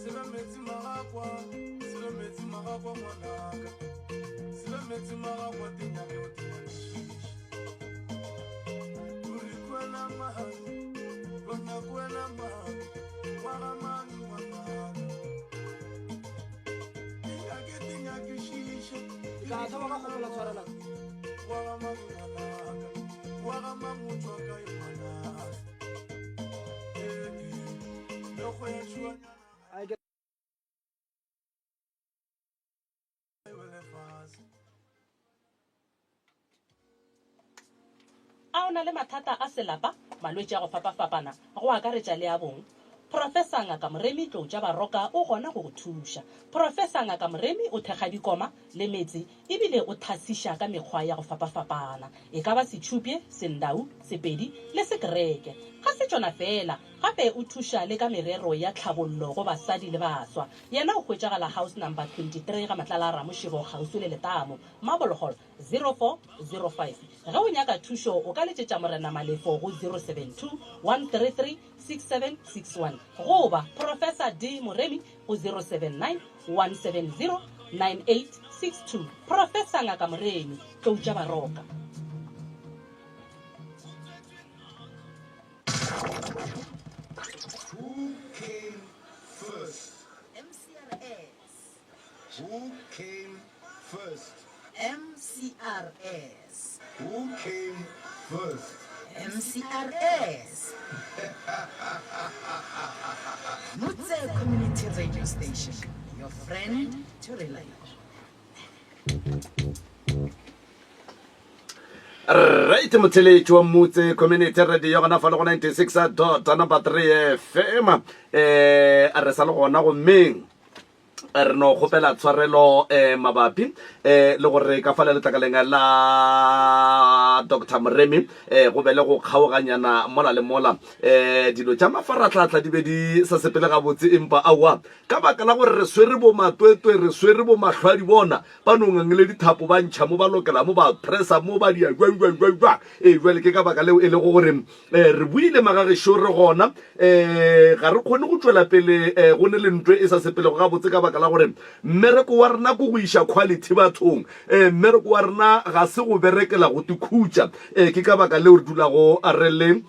Sebe metsi magakwa, sebe metsi magakwa ngwanaka. Sebe metsi magakwa tenyane o tenyane shishi. Uri kwela mani, lona kwela mani, wa mani ngwanaka. Tenyake tenyake shisha. Ka thoma ka kgopela tshwarela. Wa mani ngwanaka, wa mani o tswa kae ngwanaka. A o na le mathata a selapa, malwetši a go fapafapana, go akaretša le a bong? Professor Ngaka Moremi Tloutša Baroka o gona go go thuša. Professor Ngaka Moremi o thekga dikoma le metse ebile o thasiša ka mekgwa ya go fapafapana, e ka ba Setšhupye, Sendau, Sepedi le Sekereke. Ga se tšona feela, gape o thuša le ka merero ya tlhabollo go basadi le baswa. Yena o hwetšagala House Number 23 ga Matlala a Ramošego kgauswi le Letamo, Marble Hall, 0405. Ge o nyaka thušo o ka letšetša Morena Malefo go 072 133 6761 goba Professor D Moremi go 079 170 9862. Professor Ngaka Moremi, Tlou tša Baroka. Who came first? MCRS. Who came first? MCRS. Who came first? MCRS. Mutse Community Radio Station, your friend to rely on. Right motheletši wa Mutse Community Radio gona fa le go 96 dot number 3 FM eh re sa le gona gommeng re no kgopela tshwarelo eh, mabapi eh, le gore ka fale letlakaleng la dr moremi eh, go be le go kgaoganyana mola le mola eh, dilo tša mafaratlhatlha di be di sa sepele gabotse empa aowa ka baka la gore re swere bo matwetwe re swere bo mahlwadi bona ba no ngangile dithapo ba ntšha mo ba lokela mo ba pressa mo ba dia jwang jwang jwang jwang ee jwale ke ka baka leo e lego gore um re buile magagešo re gona um ga re kgone go tšwela pele um go ne le ntwe e sa sepelego gabotse ka baka la gore mmereko wa rena ko go iša quality bathong um mmereko wa rena ga se go berekela go tikhutša um ke ka baka leo re dulago re le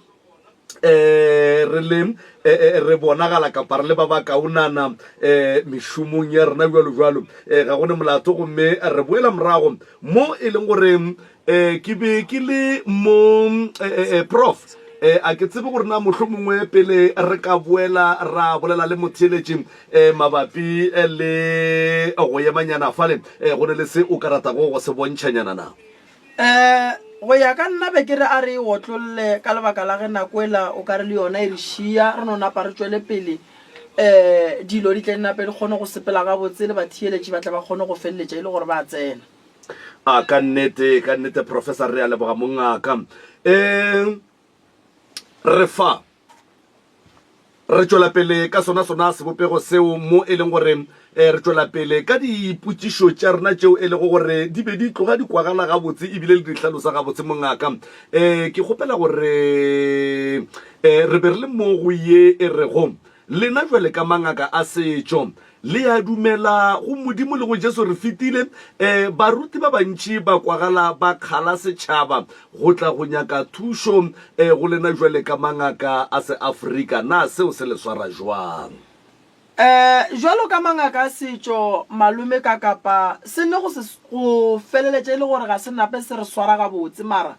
eh re le eh, eh, re bonagala kapa re le ba ba kaonana eh mešomong ya rena bjalo bjalo eh ga gone molato gomme re boela morago mo e leng gore eh ke be ke le mo eh, eh, prof eh a ke tsebe gore na mohlo mongwe pele re ka boela ra bolela le motheeletši eh mabapi le go emanyana fale eh go ne le se o ka ratago go se bontšhanyana na Um go ya ka nna be ke re a re e otlolle ka lebaka la ge nako ela o ka re le yona e re šia, re no napa re tšwele pele um dilo di tle di nape di kgone go sepela gabotse le batheeletši ba tle ba kgone go feleletša e le gore ba tsena. A ka nnete, ka nnete Professor re a leboga mongaka. Um re fa. Re tšwela pele ka sona sona sebopego seo mo e leng gore re tšwela pele ka dipotšišo tša rena tšeo e lego gore di be di tloga di kwagala gabotse ebile le di hlalosa gabotse mongaka. Um ke kgopela gore um re be re le mo go ye e rego Lena bjale ka mangaka a setšo, le a dumela go Modimo le go Jesu. Re fetile. E, baruti ba bantši ba kwagala ba kgala setšhaba go tla go nyaka thušo e, go lena bjale ka mangaka a se-Afrika. Na seo se le swara jwang? E, bjalo ka mangaka a setšo, malome ka kapa se ne go se go feleletša e le gore ga se nape se re swara gabotse, mara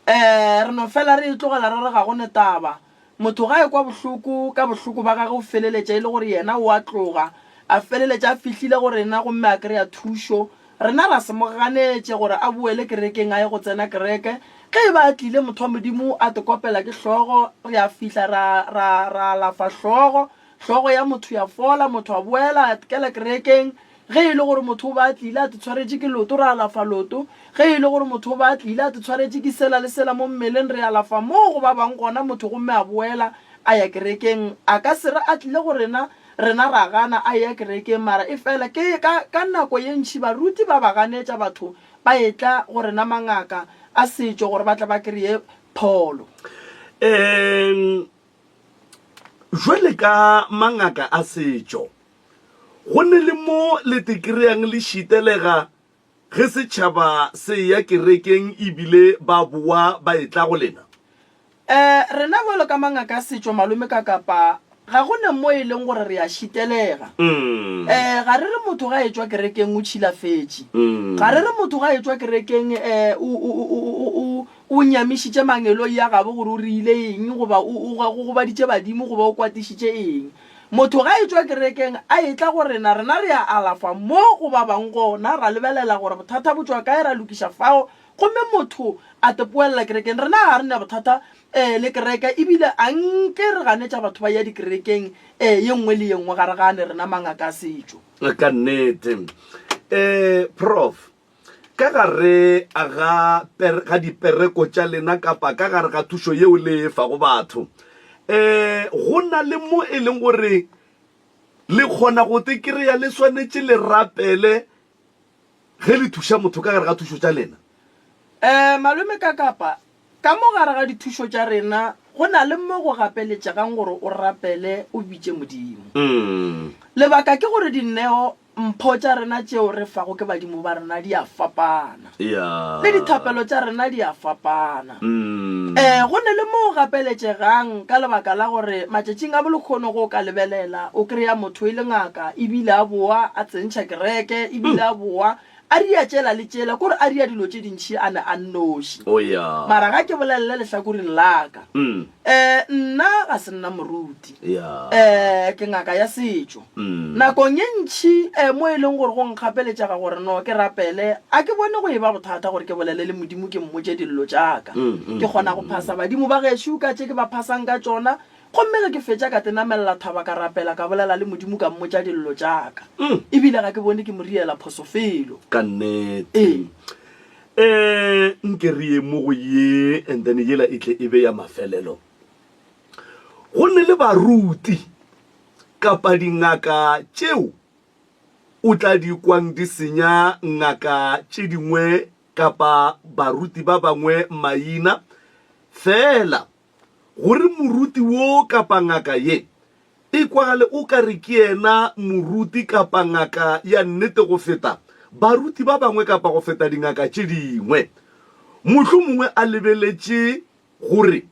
e, re no fela re e tlogela re re ga go ne taba. Motho ga a ekwa bohloko ka bohloko ba gagwe o feleletša e le gore yena o a tloga, a feleletša a fihlile go rena gomme a kry-a thušo. Rena ra se mo ganetše gore a boele kerekeng a ye go tsena kereke. Ge e ba a tlile motho wa Modimo a te kopela ke hlogo, re a fihla ra, ra, ra alafa hlogo, hlogo ya motho ya fola, motho a boela a kela kerekeng. Ge e le gore motho o ba a tlile a te tshwaretše ke loto, re alafa loto. Ge e le gore motho o ba a tlile a te tshwaretše ke sela le sela mo mmeleng, re alafa moo go ba bang gona motho gomme a boela a ya kerekeng. A ka se re a tlile go rena, rena ra gana a eya kerekeng. Mara efela ke ka, ka nako ye ntši baruti ba ba ganetša batho ba etla go rena mangaka a setšo gore ba tle ba kreye pholo. Eng, jwale ka mangaka a setšo, Go ne le mo le te kreyang le šitelega ge setšhaba se eya kerekeng ebile ba bowa ba etla go lena? Eh, rena bjalo ka mangaka a setšo, malome ka kapa, ga go ne mo e leng gore re a šitelega. Eh, ga re re motho ga etšwa kerekeng o tšhilafetše. Ga re re motho ga etšwa kerekeng eh, o, o, o, o, o, O nyamišitše mangeloi a gabo gore o reile eng, goba o, o, o gobaditše badimo, goba o kwatišitše eng. Motho ga etšwa kerekeng a etla go rena, rena re a alafa mo go ba bang gona, ra lebelela gore bothata bo tšwa kae, ra lokiša fao, gomme motho a tepoelela kerekeng. Rena ga re na bothata um le kereke, ebile a nke re ganetša batho ba ya dikerekeng um ye nngwe le ye nngwe, ga re gane rena mangaka a setšo. Ka nnete. Um Prof. Ka gare ga, ga dipereko tša lena kapa ka gare ga thušo yeo le e fago batho, um go na le mo e leng gore le kgona go te kry-a le swanetše le rapele ge le thuša motho ka gare ga thušo tša lena? Um Malome Kakapa, ka mo gare ga dithušo tša rena go na le mo go gapeletšegang gore o rapele o bitše Modimo. Lebaka ke gore dineo Mpho tša rena tšeo re fago ke badimo ba rena di a fapana. Yeah. Le dithapelo tša rena di a fapana. Mm. Eh, go ne le mo o gapeletšegang ka lebaka la gore matšatšing a bolekgono go o ka lebelela o kry-a motho e le ngaka ebile a boa a tsentšha kereke ebile a boa a ria tšela le tšela kore a ria dilo tše dintšhi a ne a nnoši. Oh yeah. Mara ga ke bolelele lehlakoreng la ka. Mm. Eh, nna ga se nna moruti. Yeah. Eh, ke ngaka ya setšo. Mm. Nakong ye ntši eh, mo e leng gore go nkgapeletšega gore no ke rapele, a ke bone go e ba bothata gore ke bolele le Modimo ke mmotše dillo tša ka. Mm, mm, Ke kgona go phasa badimo ba gešo ka tše ke ba phasang ka tšona, Gomme ge ke fetša ka tenamelela thaba ka rapela ka bolela le Modimo ka mmotša dillo tša ka. Ebile ga ke bone ke mo riela phoso felo. Ka nnete. Ee. Eh, nke re ye mo go ye and then yela e tle e be ya mafelelo. Go ne le baruti kapa dingaka tšeo o tla di kwang di senya ngaka tše dingwe kapa baruti ba bangwe maina feela Gore moruti wo kapa ngaka ye e kwagale o ka re ke yena moruti kapa ngaka ya nnete go feta baruti ba bangwe kapa go feta dingaka tše dingwe. Mohlomongwe a lebeletše gore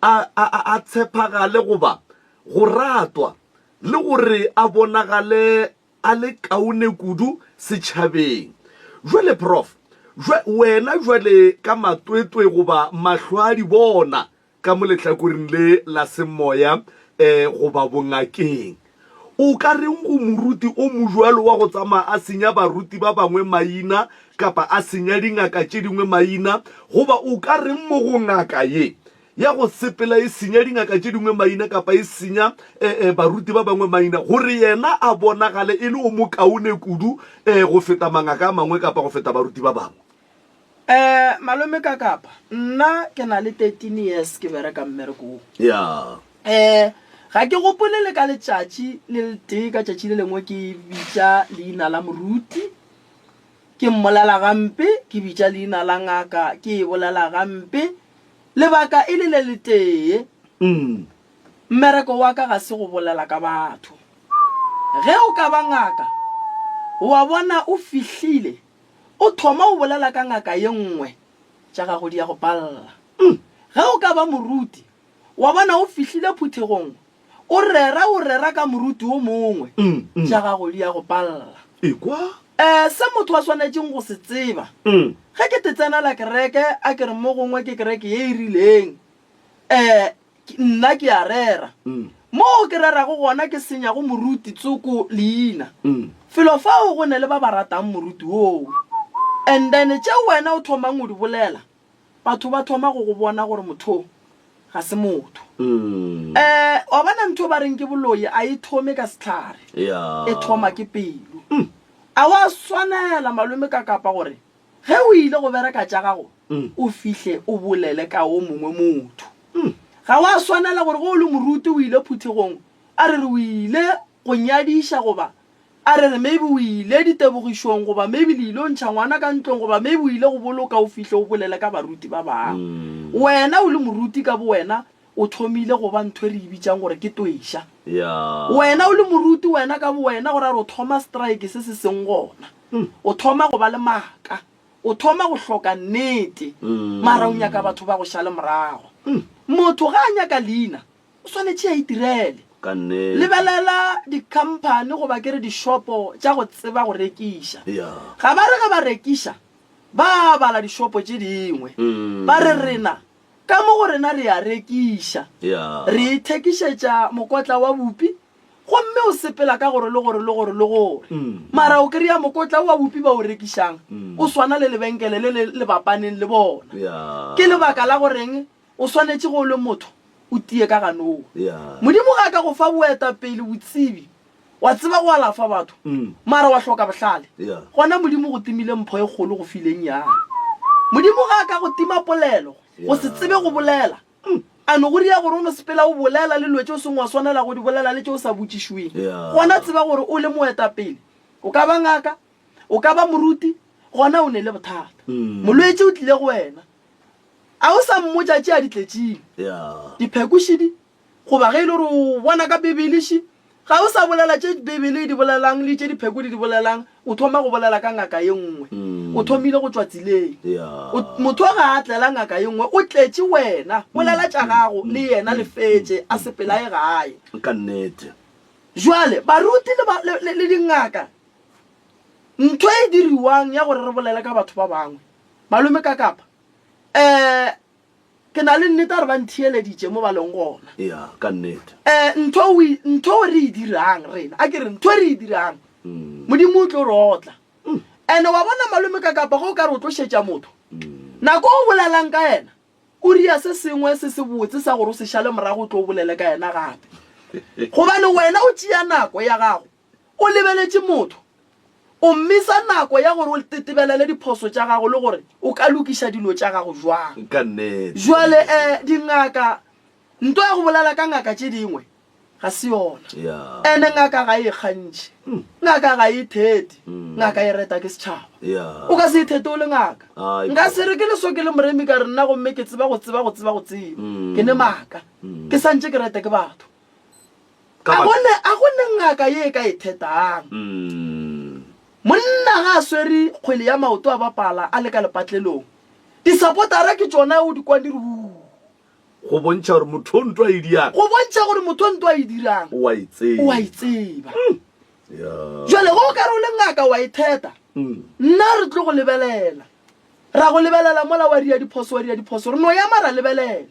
a, a, a, a tshephagale goba go ratwa le gore a bonagale a le kaone kudu setšhabeng. Jwale Prof. Jwa, wena jwale ka matwetwe goba mahlo a di bona ka mo lehlakoreng le la semoya eh, goba bongakeng, o ka reng go moruti o mojwalo wa go tsamaya a senya baruti ba bangwe maina kapa a senya dingaka tše dingwe maina, goba o ka reng mo go ngaka ye ya go sepela e senya dingaka tše dingwe maina kapa e senya eh, eh, baruti ba bangwe maina gore yena a bonagale e le o mokaone kudu eh, go feta mangaka a mangwe kapa go feta baruti ba bangwe. Eh, malome ka kapa nna ke na le 13 years ke bereka mmereko wo. Yeah. Eh, Ga ke gopole le ka letšatši le letee ka tšatši le lengwe ke bitša leina la moruti, ke mmolela gampe, ke bitša leina la ngaka, ke e bolela gampe. Lebaka e le le letee, mmereko wa ka ga se go bolela ka batho. Ge o ka ba ngaka, wa bona o fihlile, o thoma o bolela ka ngaka ye nngwe, tša gago di ya go palla. Ge o ka ba moruti, Wa bona, o fihlile phuthegong, o rera, o rera ka moruti wo mongwe, tša gago di ya go palla. Ekwa. E, se motho a swanetšeng go se tseba, ge ke te tsenela kereke, a ke re mo gongwe ke kereke ye e rileng, e, nna ke a rera. Moo ke rerago gona ke senyago moruti tsoko leina. Felo fao go ne le ba ba ratang moruti woo. And then tše wena o thomang go di bolela, Batho ba thoma go go bona gore motho ga se motho. Um wa bona ntho ba reng ke boloi a e thome ka sehlare, e thoma ke pelo. A wa swanela malome ka kapa gore ge o ile go bereka tša gago o fihle o bolele ka o mongwe motho. Ga wa swanela gore ge o le moruti o ile phuthegong a re re o ile go nyadiša goba A re re maybe o ile ditebogišong goba maybe le ile ntšha ngwana ka ntlong goba maybe o ile go boloka o fihle o bolele ka baruti ba bangwe. Wena o le moruti ka bowena o thomile go ba ntho e re e bitšang gore ke tweša. Wena o le moruti wena ka bowena go ra gore o thoma strike se se seng gona. O thoma go ba le maaka. O thoma go hloka nnete mara o nyaka batho ba go šale morago. Motho ga a nyaka leina O swanetše a itirele. Ka nnete. Lebelela dikhamphani goba ke re dishopo tša go tseba go rekiša. Ya. Ga ba re ge ba rekiša, ba bala dishopo tše dingwe. Ba re rena, ka mo go rena re a rekiša. Ya. Re ithekišetša mokotla wa bupi, gomme o sepela ka gore le gore le gore le gore. Mara o kry-a mokotla wa bupi ba o rekišang, o swana le lebenkele le le lebapaneng le bona. Ya. Ke lebaka la goreng O swanetše ge o le motho o tie ka ganong. Yeah. Modimo ga a ka go fa boetapele, botsebi, wa tseba go alafa batho, mara wa hloka bohlale, Yeah. gona Modimo go timile mpho e kgolo go fileng yana. Modimo ga a ka go tima polelo, go se tsebe go bolela, a no go ria gore o no sepela o bolela le dilo tše o seng wa swanela go di bolela le tše o sa botšišweng. Yeah. Gona tseba gore o le moetapele, o ka ba ngaka, o ka ba moruti, gona o ne le bothata. Molwetši o tlile go wena, A o sa mmotša tše a di tletšeng? Diphekošidi, goba ge e le gore o bona ka Bibele ši, ga o sa bolela tše Bibele e di bolelang le tše dipheko di di bolelang, o thoma go bolela ka ngaka ye nngwe. O thomile go tšwa tseleng. O, motho ga a tlela ngaka ye nngwe, o tletše wena. Bolela tša gago le yena le fetše, a sepela a ye gae. Ka nnete. Jwale, baruti le ba, le, le, le dingaka, ntho e diriwang ya gore re bolele ka batho ba bangwe, Malome Kakapa, Eh, ke na le nnete ya gore ba ntheeleditše mo ba leng gona. Ya, ka nnete. Eh, ntho o e, ntho re e dirang rena, a ke re ntho e re e dirang, Modimo o tlo re otla. Ene wa bona malome Kakapa ge o ka re o tlo šetša motho, nako o bolelang ka yena, o ria se sengwe se sebotse sa gore o se šale morago o tlo o bolele ka yena gape. Gobane wena o tšea nako ya gago O lebeletše motho. O mmisa nako ya gore o tetebelele diphoso tša gago le gore o ka lokiša dilo tša gago jwang. Ka nnete. Jwale, eh, dingaka, nto ya go bolela ka ngaka tše dingwe ga se yona. Ya. Ene ngaka ga e ikgantšhe. Ngaka ga e ithete. Ngaka e reta ke setšhaba. Ya. O ka se ithete o le ngaka. Ai, Nka se re ke leso ke le moremi ka re nna gomme ke tseba go tseba go tseba go tseba. Ke ne maaka. Ke sa ntše ke reta ke batho. Ka A baka- go ne, a go ne ngaka ye e ka e thetang. Mm. Monna ga a swere kgwele ya maoto a bapala a le ka lepatlelong, disapotara ke tšona o di kwang di re huu. Go bontšha gore motho o ntwa e dirang. Go bontšha gore motho o ntwa e dirang. O a e tseba. O a e tseba. Yeah. Jwale ge o ka re o le ngaka wa e theta, Mm. nna re tlo go lebelela. Ra go lebelela mola wa ria diphoso, wa ria diphoso. Re no ema ra lebelela.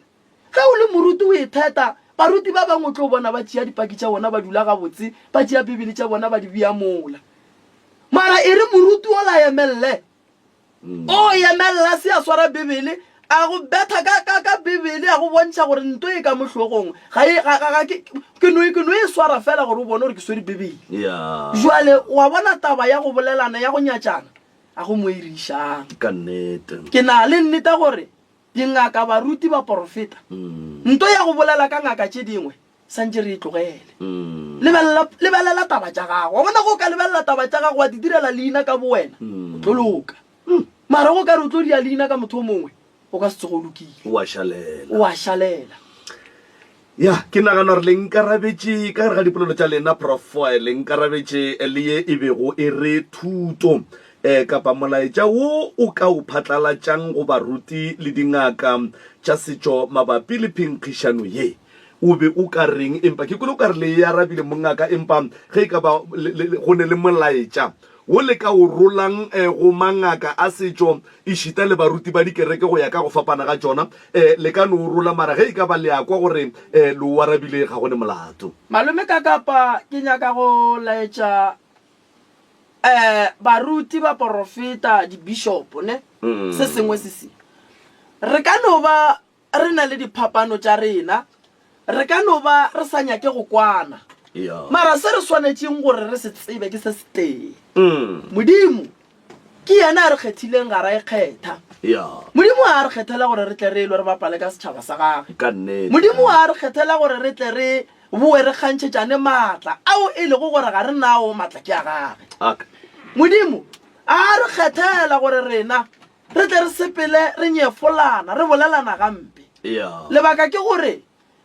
Ge o le moruti o itheta, baruti ba bangwe o tlo bona ba tšea dipaki tša bona ba dula gabotse, ba tšea Bibele tša bona ba di bea mola. Mara e re moruti ola a emelle, o emella se a swara Bibele, a go betha ka, ka, ka Bibele, a go bontšha gore nto e ka mo hlogong ga e, ga, ga, ga ke, ke no, ke no e swara fela gore o bone gore ke swere Bibele. Yeah. Jwale wa bona taba ya go bolelana, ya go nyatšana, a go mo e re išang. Ka nnete. Ke na le nnete gore Dingaka, baruti, baporofeta. Nto ya go bolela ka ngaka tše dingwe. Santše re e tlogele. Lebelela, lebelela taba tša gago. Wa bona, ge o ka lebelela taba tša gago wa di direla leina ka bowena, o tlo loka. Mara ge o ka re o tlo dia leina ka motho o mongwe, o ka se tsoge o lokile. O a šalela. O a šalela. Ya, ke nagana gore le nkarabetše ka gare ga dipolelo tša lena, Prof. Le nkarabetše le ye e bego e re thuto eh, kapa molaetša wo o ka o phatlalatšang go baruti le dingaka tša setšo mabapi le phenkgišano ye. O be o ka reng? Empa ke kwele o ka re le e arabile, mongaka, empa ge e ka ba go ne le molaetša wo le ka o rolang go mangaka a setšo ešita le baruti ba dikereke go ya ka go fapana ga tšona, le ka no o rola, mara ge e ka ba le a kwa gore le o arabile, ga go ne molato. Malome Kakapa, ke nyaka go laetša baruti, baporofeta, dibishopo, ne, se sengwe se se. Re ka no ba Re na le diphapano tša rena. Re ka no ba re sa nyake go kwana. Mara se re swanetšeng gore re se tsebe ke se setee. Modimo ke yena a re kgethileng, ga ra ikgetha. Modimo ga a re kgethela gore re tle re lwe re bapale ka setšhaba sa gagwe. Modimo ga a re kgethela gore re tle re boe re kgantšhetšane maatla ao e lego gore ga re nao, maatla ke a gagwe. Modimo ga a re kgethela gore rena Re tle re sepele re nyefolana, re bolelana gampe. Lebaka ke gore,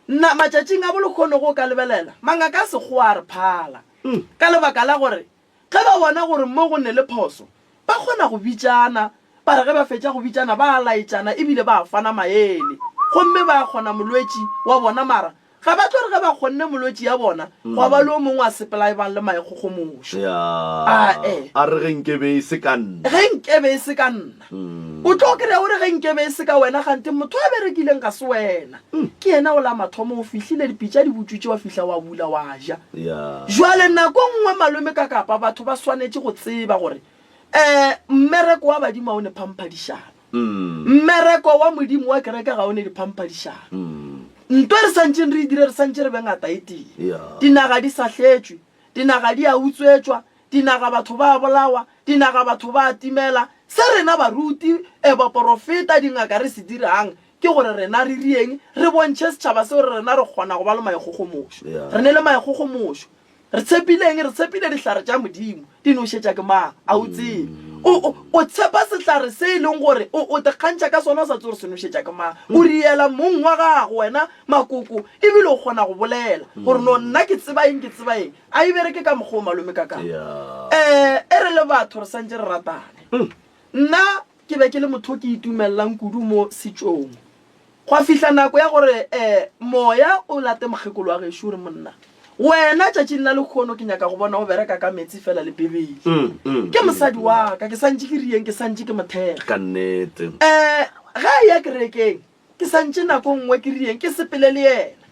na matšatšing a bolekgono go ka lebelela, mangaka a Sekgowa a re phala. Ka lebaka la gore ge ba bona gore mo go ne le phoso, ba kgona go bitšana, ba re ge ba fetša go bitšana ba a laetšana ebile ba a fana maele. Gomme ba kgona molwetši wa bona mara Ga ba tlo re ge ba kgonne molwetši ya bona, gwa ba le o mongwe a sepela e bang le maekgokgomošo. Ae. A re ge nke be e se ka nna. Ge nke be e se ka nna. O tlo kry-a o re ge nke be e se ka wena kganthe motho a berekileng ga se wena. Ke yena o la mathomo o fihlile dipitša di butšwitše wa fihla wa bula wa ja. Jwale nako nngwe malome ka kapa batho ba swanetše go tseba gore um mmereko wa badimo ga o ne phamphadišano. Mmereko wa Modimo wa kereke ga o ne diphamphadišano. Nto e re santšeng re e dire, re santše re be ngata e tee. Dinaga di sahletšwe, dinaga di a utswetšwa, dinaga batho ba a bolawa, dinaga batho ba a timela. Se rena baruti, e, baporofeta, dingaka re se dirang ke gore rena re rieng, re bontšhe setšhaba se gore rena re kgona go ba le maikgogomošo. Re ne le maikgogomošo. Re tshepile eng? Re tshepile dihlare tša Modimo. Di nošetša ke mang? A o tsebe. O, o, o tshepa sehlare se e leng gore o, o te kgantšha ka sona o sa tsebe gore se nošetša ke mang. O riela mong wa gago, wena makoko, ebile o kgona go bolela gore no nna ke tseba eng, ke tseba eng. A e bereke ka mokgwa o malome ka ka. Eh, e re le batho re santše re ratane. Nna ke be ke le motho o ke itumelelang kudu mo setšong. Gwa fihla nako ya gore moya o late mokgekolo wa gešo o re, Monna, wena tšatšing la lehono ke nyaka go bona o bereka ka meetse feela le Bibele. Ke mosadi wa ka, ke santše ke rieng, ke santše ke mo thekga. Ka nnete. Ge a eya kerekeng, ke santše nako nngwe ke rieng, ke sepele le yena.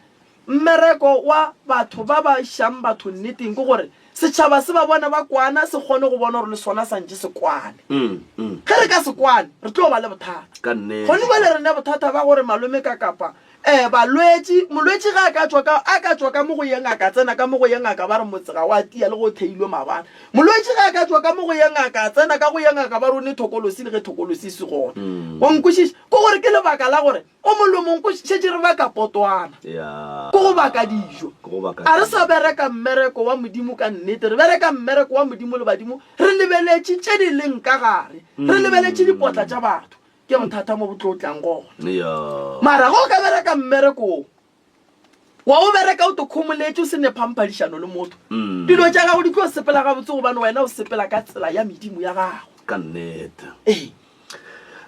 Mmereko wa batho ba ba išang batho nneteng ke gore setšhaba se ba bone ba kwana, se kgone go bona gore le sona santše se kwane. Ge re ka se kwane, re tlo ba le bothata. Gone bjale re ne bothata ba gore malome ka kapa um balwetši, molwetši ge a ka tšwa ka, a ka tšwa ka mo go ye ngaka, a tsena ka mo go ye ngaka ba re motse ga wa tia le ge o theilwe maabane. Molwetši ge a ka tšwa ka mo go ye ngaka, a tsena ka go ye ngaka ba re o ne thokolosi le ge thokolosi e se gona. Wa nkwešiša? Ke gore ke lebaka la gore O molomong ko šetše re baka potwana, ko go baka dijo. A re sa bereka mmereko wa Modimo ka nnete, re bereka mmereko wa Modimo le badimo re lebeletše tše di leng ka gare, re lebeletše dipotla tša batho. Ke bothata mo bo tlo tlang gona. Mara ge o ka bereka mmereko wo, wa o bereka o tokhomoletše o se ne phamphadišano le motho, dilo tša gago di tlo sepela gabotse gobane wena o sepela ka tsela ya medimo ya gago. Ka nnete. Ee.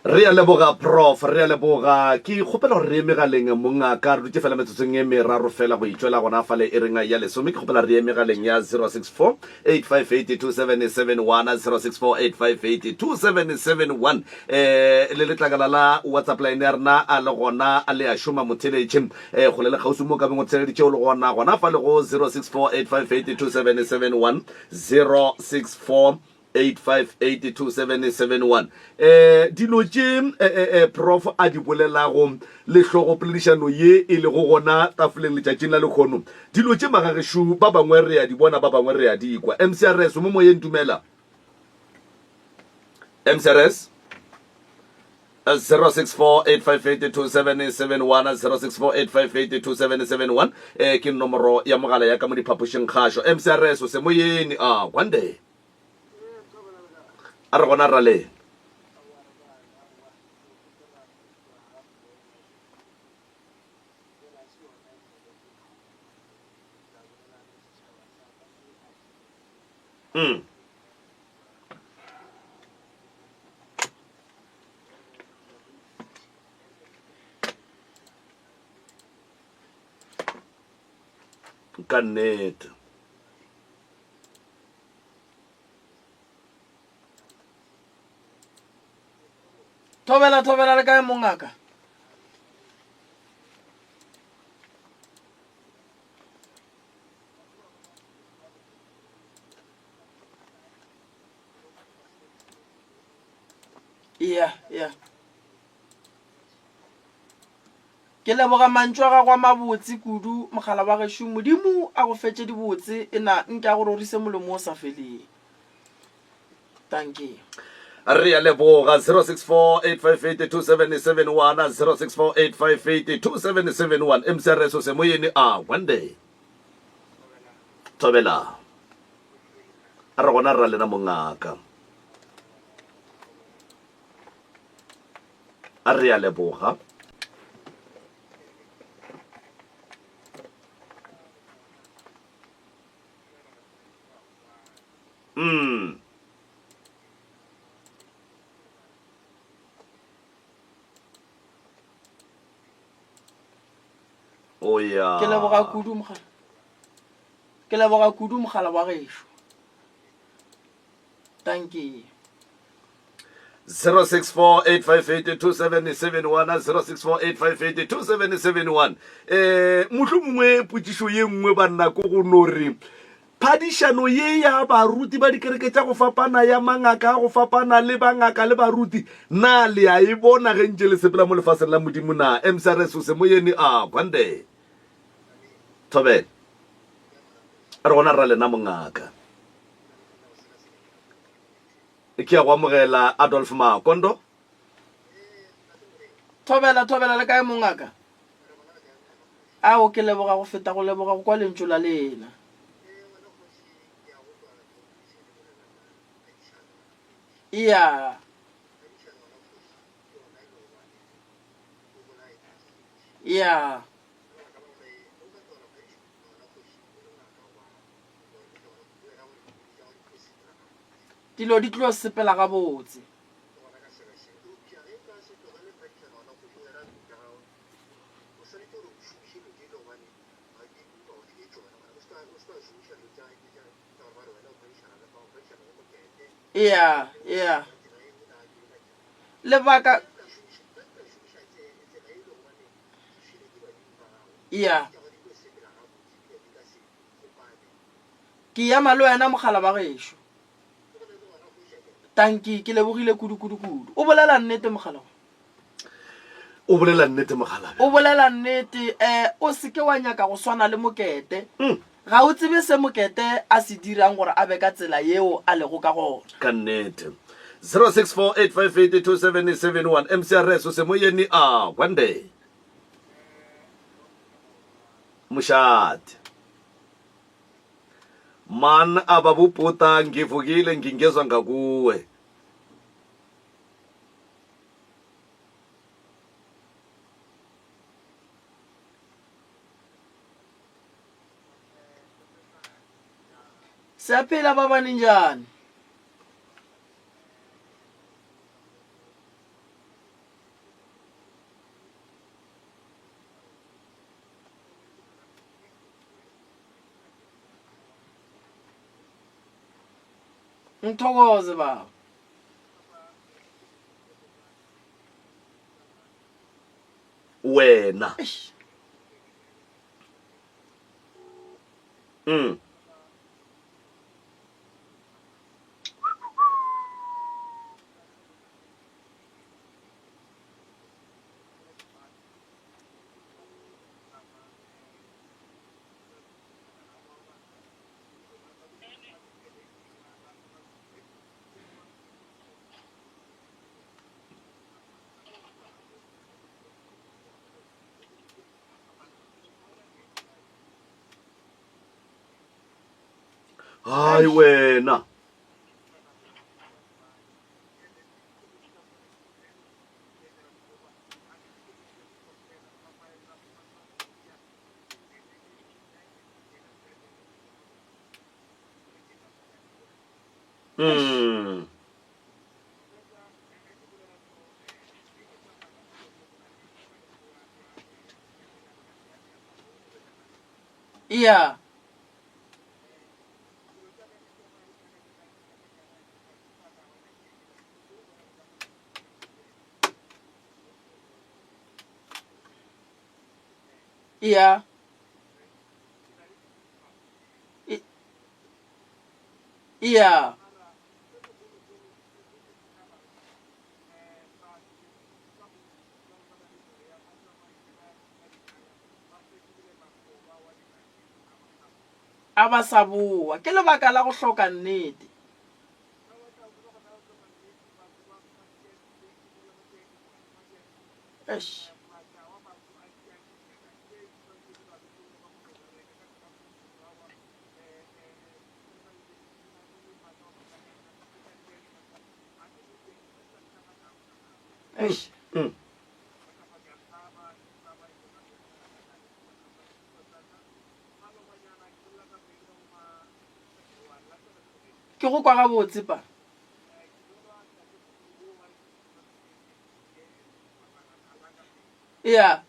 Re a leboga Prof, re a leboga. Ke kgopela gore re ye megaleng mongaka, re dutše fela metsotsong e meraro fela go itšwela gona fale e reng ya lesome. Ke kgopela re ye megaleng ya 064 858 2771, 064 858 2771. Eh, le letlakala la WhatsApp line ya rena a le gona a le a šoma motheletše eh, kgole le kgauswi mo ka beng o theleditše o le gona gona fale go 064 858 2771, 064 8582771 eh dilo tše eh, eh, eh, prof a di bolelago le hlogopoledišano ye e lego gona tafoleng letšatšing la lekgono dilo tše magagešo ba bangwe re a di bona ba bangwe re a di kwa mcrs mo moyeng dumela mcrs. 0648582771 0648582771 eh ke nomoro ya mogala ya ka mo diphapošing kgašo mcrs o semoyeni a kwande a re gona raleng. Mm. Ka nnete. Thobela thobela le kae mongaka? Ya ya. Ke leboga mantšu a gago a mabotse kudu mogala wa gešo. Modimo a go fetše dibotse e na nke a go rorise molomo o sa feleng. Dankie. Re a leboga 0648582771 0648582771 MCRS o semoyeni a one day. Thobela. A re gona ra lena mongaka. A re a leboga. Mm. O ya. Ke leboga kudu mogala. Ke leboga kudu mogala wa gešo. Dankie. 0648582771 0648582771 eh mohlo mongwe potšišo ye nngwe banna ko go no re phadišano ye ya baruti ba dikereke tša go fapana ya mangaka a go fapana le bangaka le baruti na le a e bona ge ntše le sepela mo lefaseng la modimo na mcrs o semoyeni a kwande thobela re gona ra lena mongaka Ke a go amogela, Adolf Makondo. Thobela, thobela, le kae mongaka? Ao, ke leboga go feta go leboga go kwa lentšu la lena. Ya. Ya. Dilo di tlo sepela gabotse. Ea, ea. Lebaka. Ea. Ke ema le wena mogala wa gešo. Tanki, ke lebogile kudu kudu kudu. O bolela nnete mogala wa. O bolela nnete mogala. O bolela nnete, eh o seke wa nyaka go swana le Mokete. Mm. Ga o tsebe se Mokete a se dirang gore a be ka tsela yeo a lego ka gona. Ka nnete. 0648582771 MCRS o semoyeni a Gwande. Mošate. Man ababubhuda ngivukile ngingezwa ngakuwe. Siyaphila baba ninjani? Ngithokoze baba. Wena. Eish. Mm. Hai wena. Mm. Yeah. Yeah. Yeah. A ba sa boa. Ke lebaka la go hloka nnete. Eish. Eish. Ke go kwa gabotse pa. Yeah.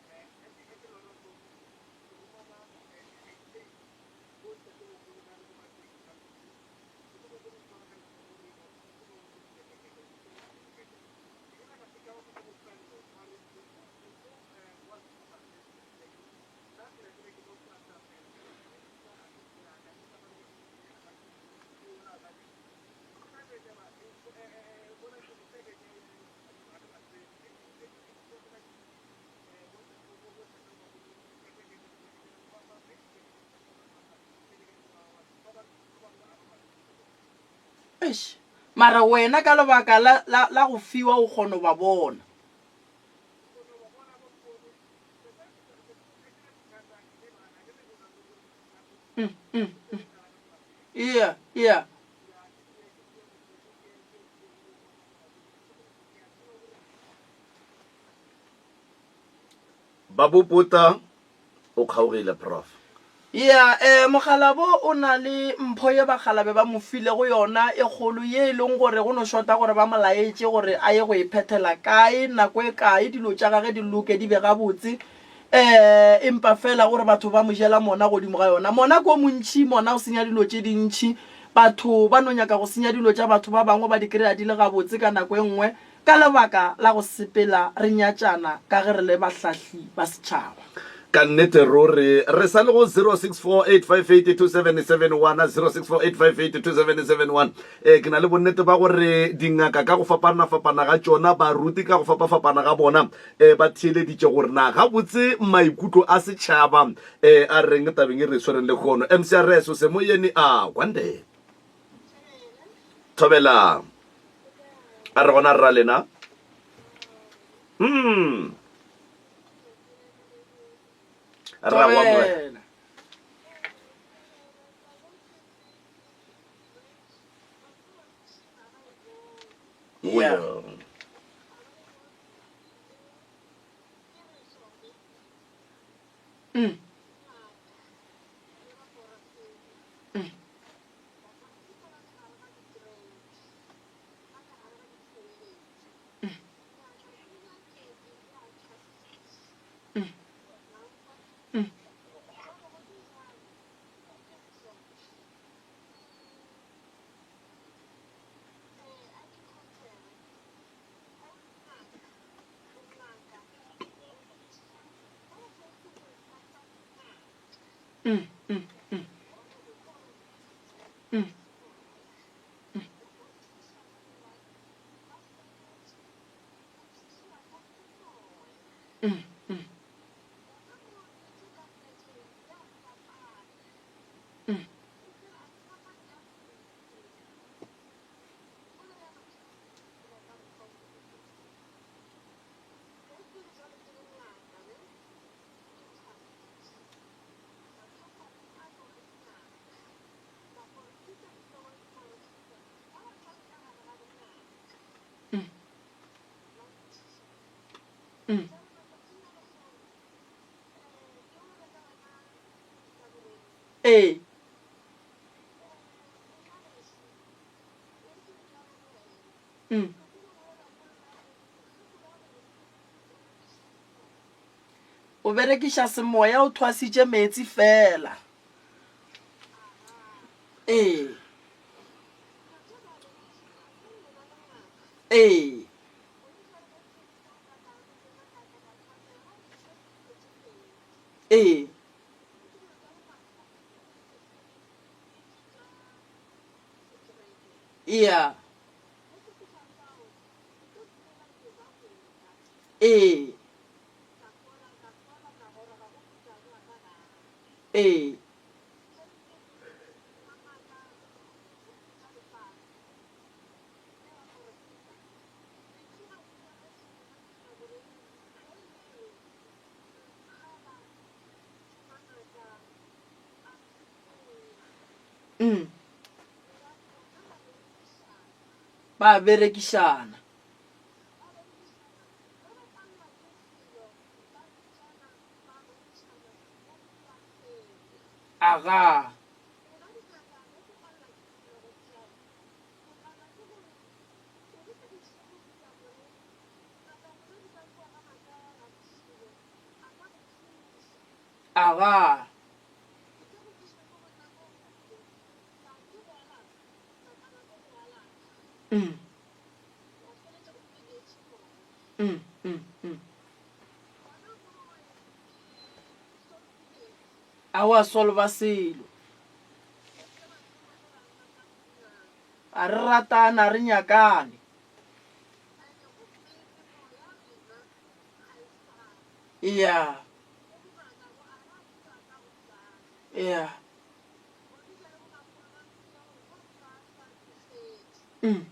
Eish. Mara wena ka lebaka la, la, la go fiwa o kgono ba bona. Mm, mm, mm. Yeah, yeah. Babuputa o kgaogile prof. Ya, eh, mokgalabo o na le mpho ye bakgalabe ba mo filego yona e kgolo ye e leng gore go no šota gore ba mo laetše gore a ye go e phethela kae, nako e kae, dilo tša gage di loke di be gabotse. Eh, empa fela gore batho ba mo jela mona godimo ga yona. Mona ke o montši, mona o senya dilo tše dintši. Batho ba no nyaka go senya dilo tša batho ba bangwe ba di kry-a di le gabotse ka nako e nngwe. Ka lebaka la go sepela re nyatšana ka ge re le bahlahli ba setšhaba. Ka nnete ruri re sa le go 0648582771, 0648582771. Ee, ke na le bonnete ba gore dingaka ka go fapana-fapana ga tšona, baruti ka go fapa-fapana ga bona, ee, ba theeleditše gore na gabotse maikutlo a setšhaba ee, a reng tabeng e re e swereng lehono. MCRS o se moyeni a Kwande. Thobela. A re gona rra lena. Hmm. Ra go amogela. Yeah. Mm. Mm. Mm, mm, mm. Mm. Mm, mm. Mm. Mm. Ee. Mm. O berekiša semoya o thwasitše meetse fela. Ee. Ee. Ee. Ea. Ee. Ee. Mm. Ba berekišana. Aga. Aga. Mm. Mm, mm, mm. A wa solva selo. A re ratane, a re nyakane. Yeah. Yeah. Mm.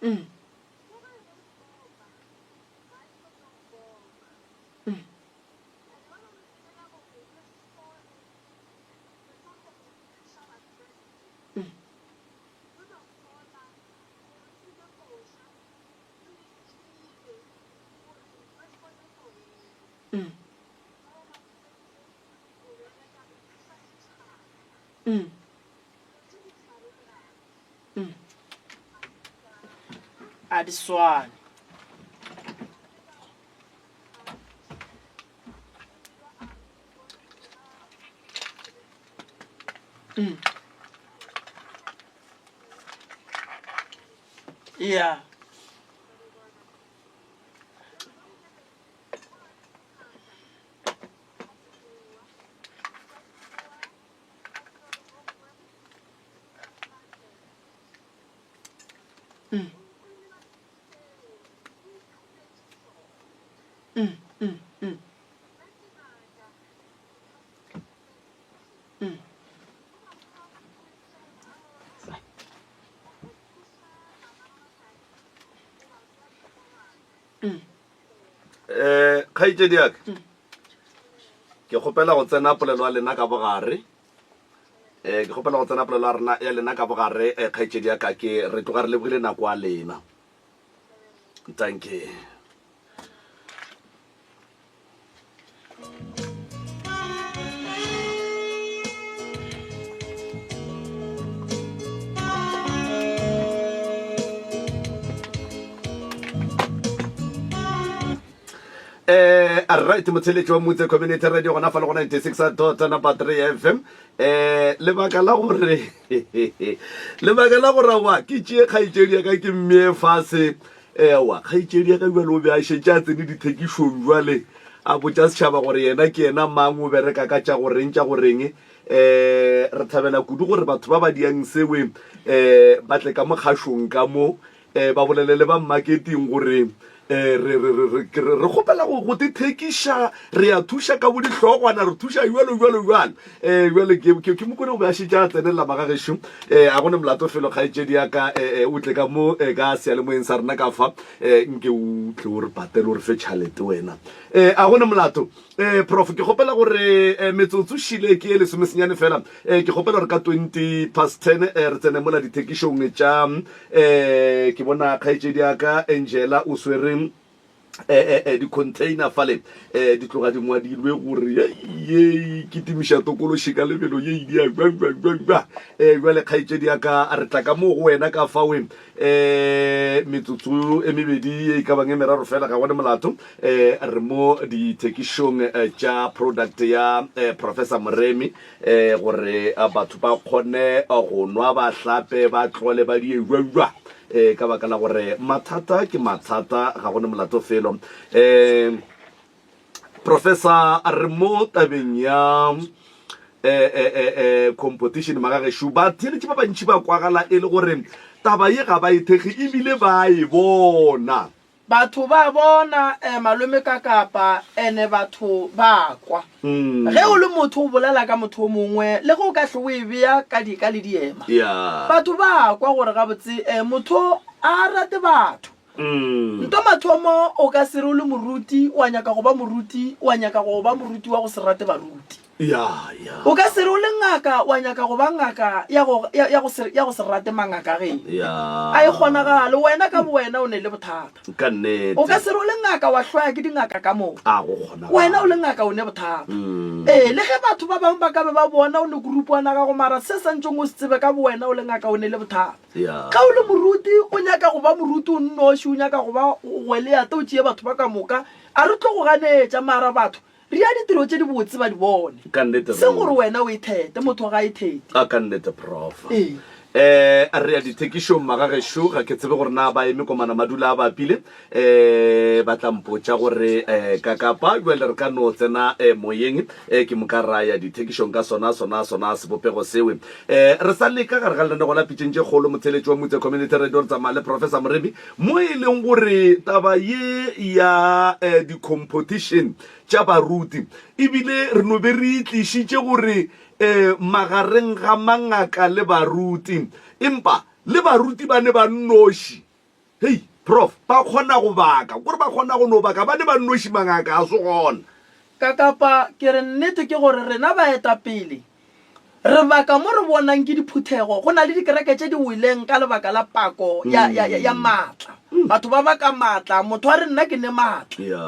Mm. Mm. Mm. Mm. Mm. Mm. A di swane. Mm. Yeah. Mm. Mm, mm, mm. Mm. Mm. Eh, kgaetšedi ya ka ke kgopela go tsena polelo ya lena ka bogare um ke kgopela go tsena polelo ya rena ya lena ka bogare um kgaetšedi ya ka ke re tloga re lebogile nako ya lena tanke Eh, right motheletši wa motse community radio gona fa le go 96 dot number 3 fm eh lebaka la gore lebaka la gore wa ke tšee kgaetšedi ya ka ke mmee fase ewa kgaetšedi ya ka bjale o be a šetše a tsene dithekišong jwale a botša setšhaba gore yena ke yena mang o bereka ka tša goreng tša goreng um re thabela kudu gore batho ba ba diang sewe um ba tle ka mokgašong ka mo um ba bolele le ba marketing gore um Re, re, re, re, ke re, re kgopela go, go te thekiša, re a thuša ka bo dihlogwana, re thuša bjalo, bjalo, bjalo. Um bjale ke, ke, ke mokone o be a šetše a tsenelela magagešo. Um a go ne molato felo, kgaetšedi ya ka, um o tle ka mo, um ka seyalemoyeng sa rena ka fa, um nke o tle o re patele, o re fe tšhalete wena. Um a go ne molato. Um Prof, ke kgopela gore, um metsotso šile ke ye lesomesenyane fela, um ke kgopela gore ka 20 past 10, um re tsene mola dithekišong tša, um ke bona kgaetšedi ya ka Angela o swere eh, eh, di-container fale um di tloga di ngwadilwe gore ye kitimiša tokološi ka lebelo ye di a um jale kgaetšedi ya ka re tla ka mo go wena ka fawe um metsotso e mebedi ye e ka bang e meraro fela ga gone molato um re mo dithekišong tša product ya Professor Moremi um gore batho ba kgone go nwa, ba hlape, ba tlole, ba die jwa-jwa, um ka baka la gore mathata ke mathata, ga go ne molato felo. Um Professor, a re mo tabeng ya um competition magagešo, batheeletši ba bantši ba kwagala e le gore taba ye ga ba e thekge ebile ba e bona. Batho ba bona eh, malome ka kapa ene batho ba kwa. Ge o le motho o bolela ka motho o mongwe le ge o ka hle o e bea ka dika le diema. Yeah. Batho ba kwa gore gabotse eh, motho a rate batho. Nto mathomo o ka se re o le moruti wa nyaka go ba moruti wa nyaka go ba moruti wa go se rate baruti. Ya, ya. O ka se re o le ngaka wa nyaka go ba ngaka ya go, ya, ya go se, ya go se rate mangaka ge. Ya. A e kgonagale. Wena ka bowena o ne le bothata. Ka nnete. O ka se re o le ngaka wa hloya ke dingaka ka moka. A go kgonagale. Wena o le ngaka o ne bothata. Ee, le ge batho ba bangwe ba ka be ba bona o ne kurupwana gago mara se santšeng o se tsebe ka bowena o le ngaka o ne le bothata. Ya. Ge o le moruti o nyaka go ba moruti o nnoši, o nyaka go ba gweleate o tšee batho ba ka moka, a re tlo go ganetša mara batho Ria ditiro tše dibotse ba di bone. Ka nnete Seng gore wena o ithete, motho ga a ithete. A ka nnete Prof. Ee. Eh, re ya dithekišong magagešo, ga ke tsebe gore na ba eme komana madula a bapile, eh, ba tla mpotša gore eh, ka kapa bjale re ka no tsena eh, moyeng eh, ke moka ra ya dithekišong ka sona sona sona sebopego sewe. Eh, re sa leka gare ga lenanego la pitšeng tše kgolo motheletši wa Mutse Community Radio re tsamaya le Professor Moremi mo e leng gore taba ye ya eh, di-competition tša baruti. E bile re no be re itlišitše gore um magareng ga mangaka le baruti, empa le baruti ba ne ba nnoši. Hei, Prof, ba kgona go baka, kore ba kgona go no baka, ba ne ba nnoši mangaka a se gona. Kakapa, ke re nnete ke gore rena baetapele Re baka mo re bonang ke diphuthego, go na le dikereke tše di weleng ka lebaka la pako ya, ya, ya, ya maatla. Batho ba baka maatla, motho a re nna ke ne maatla.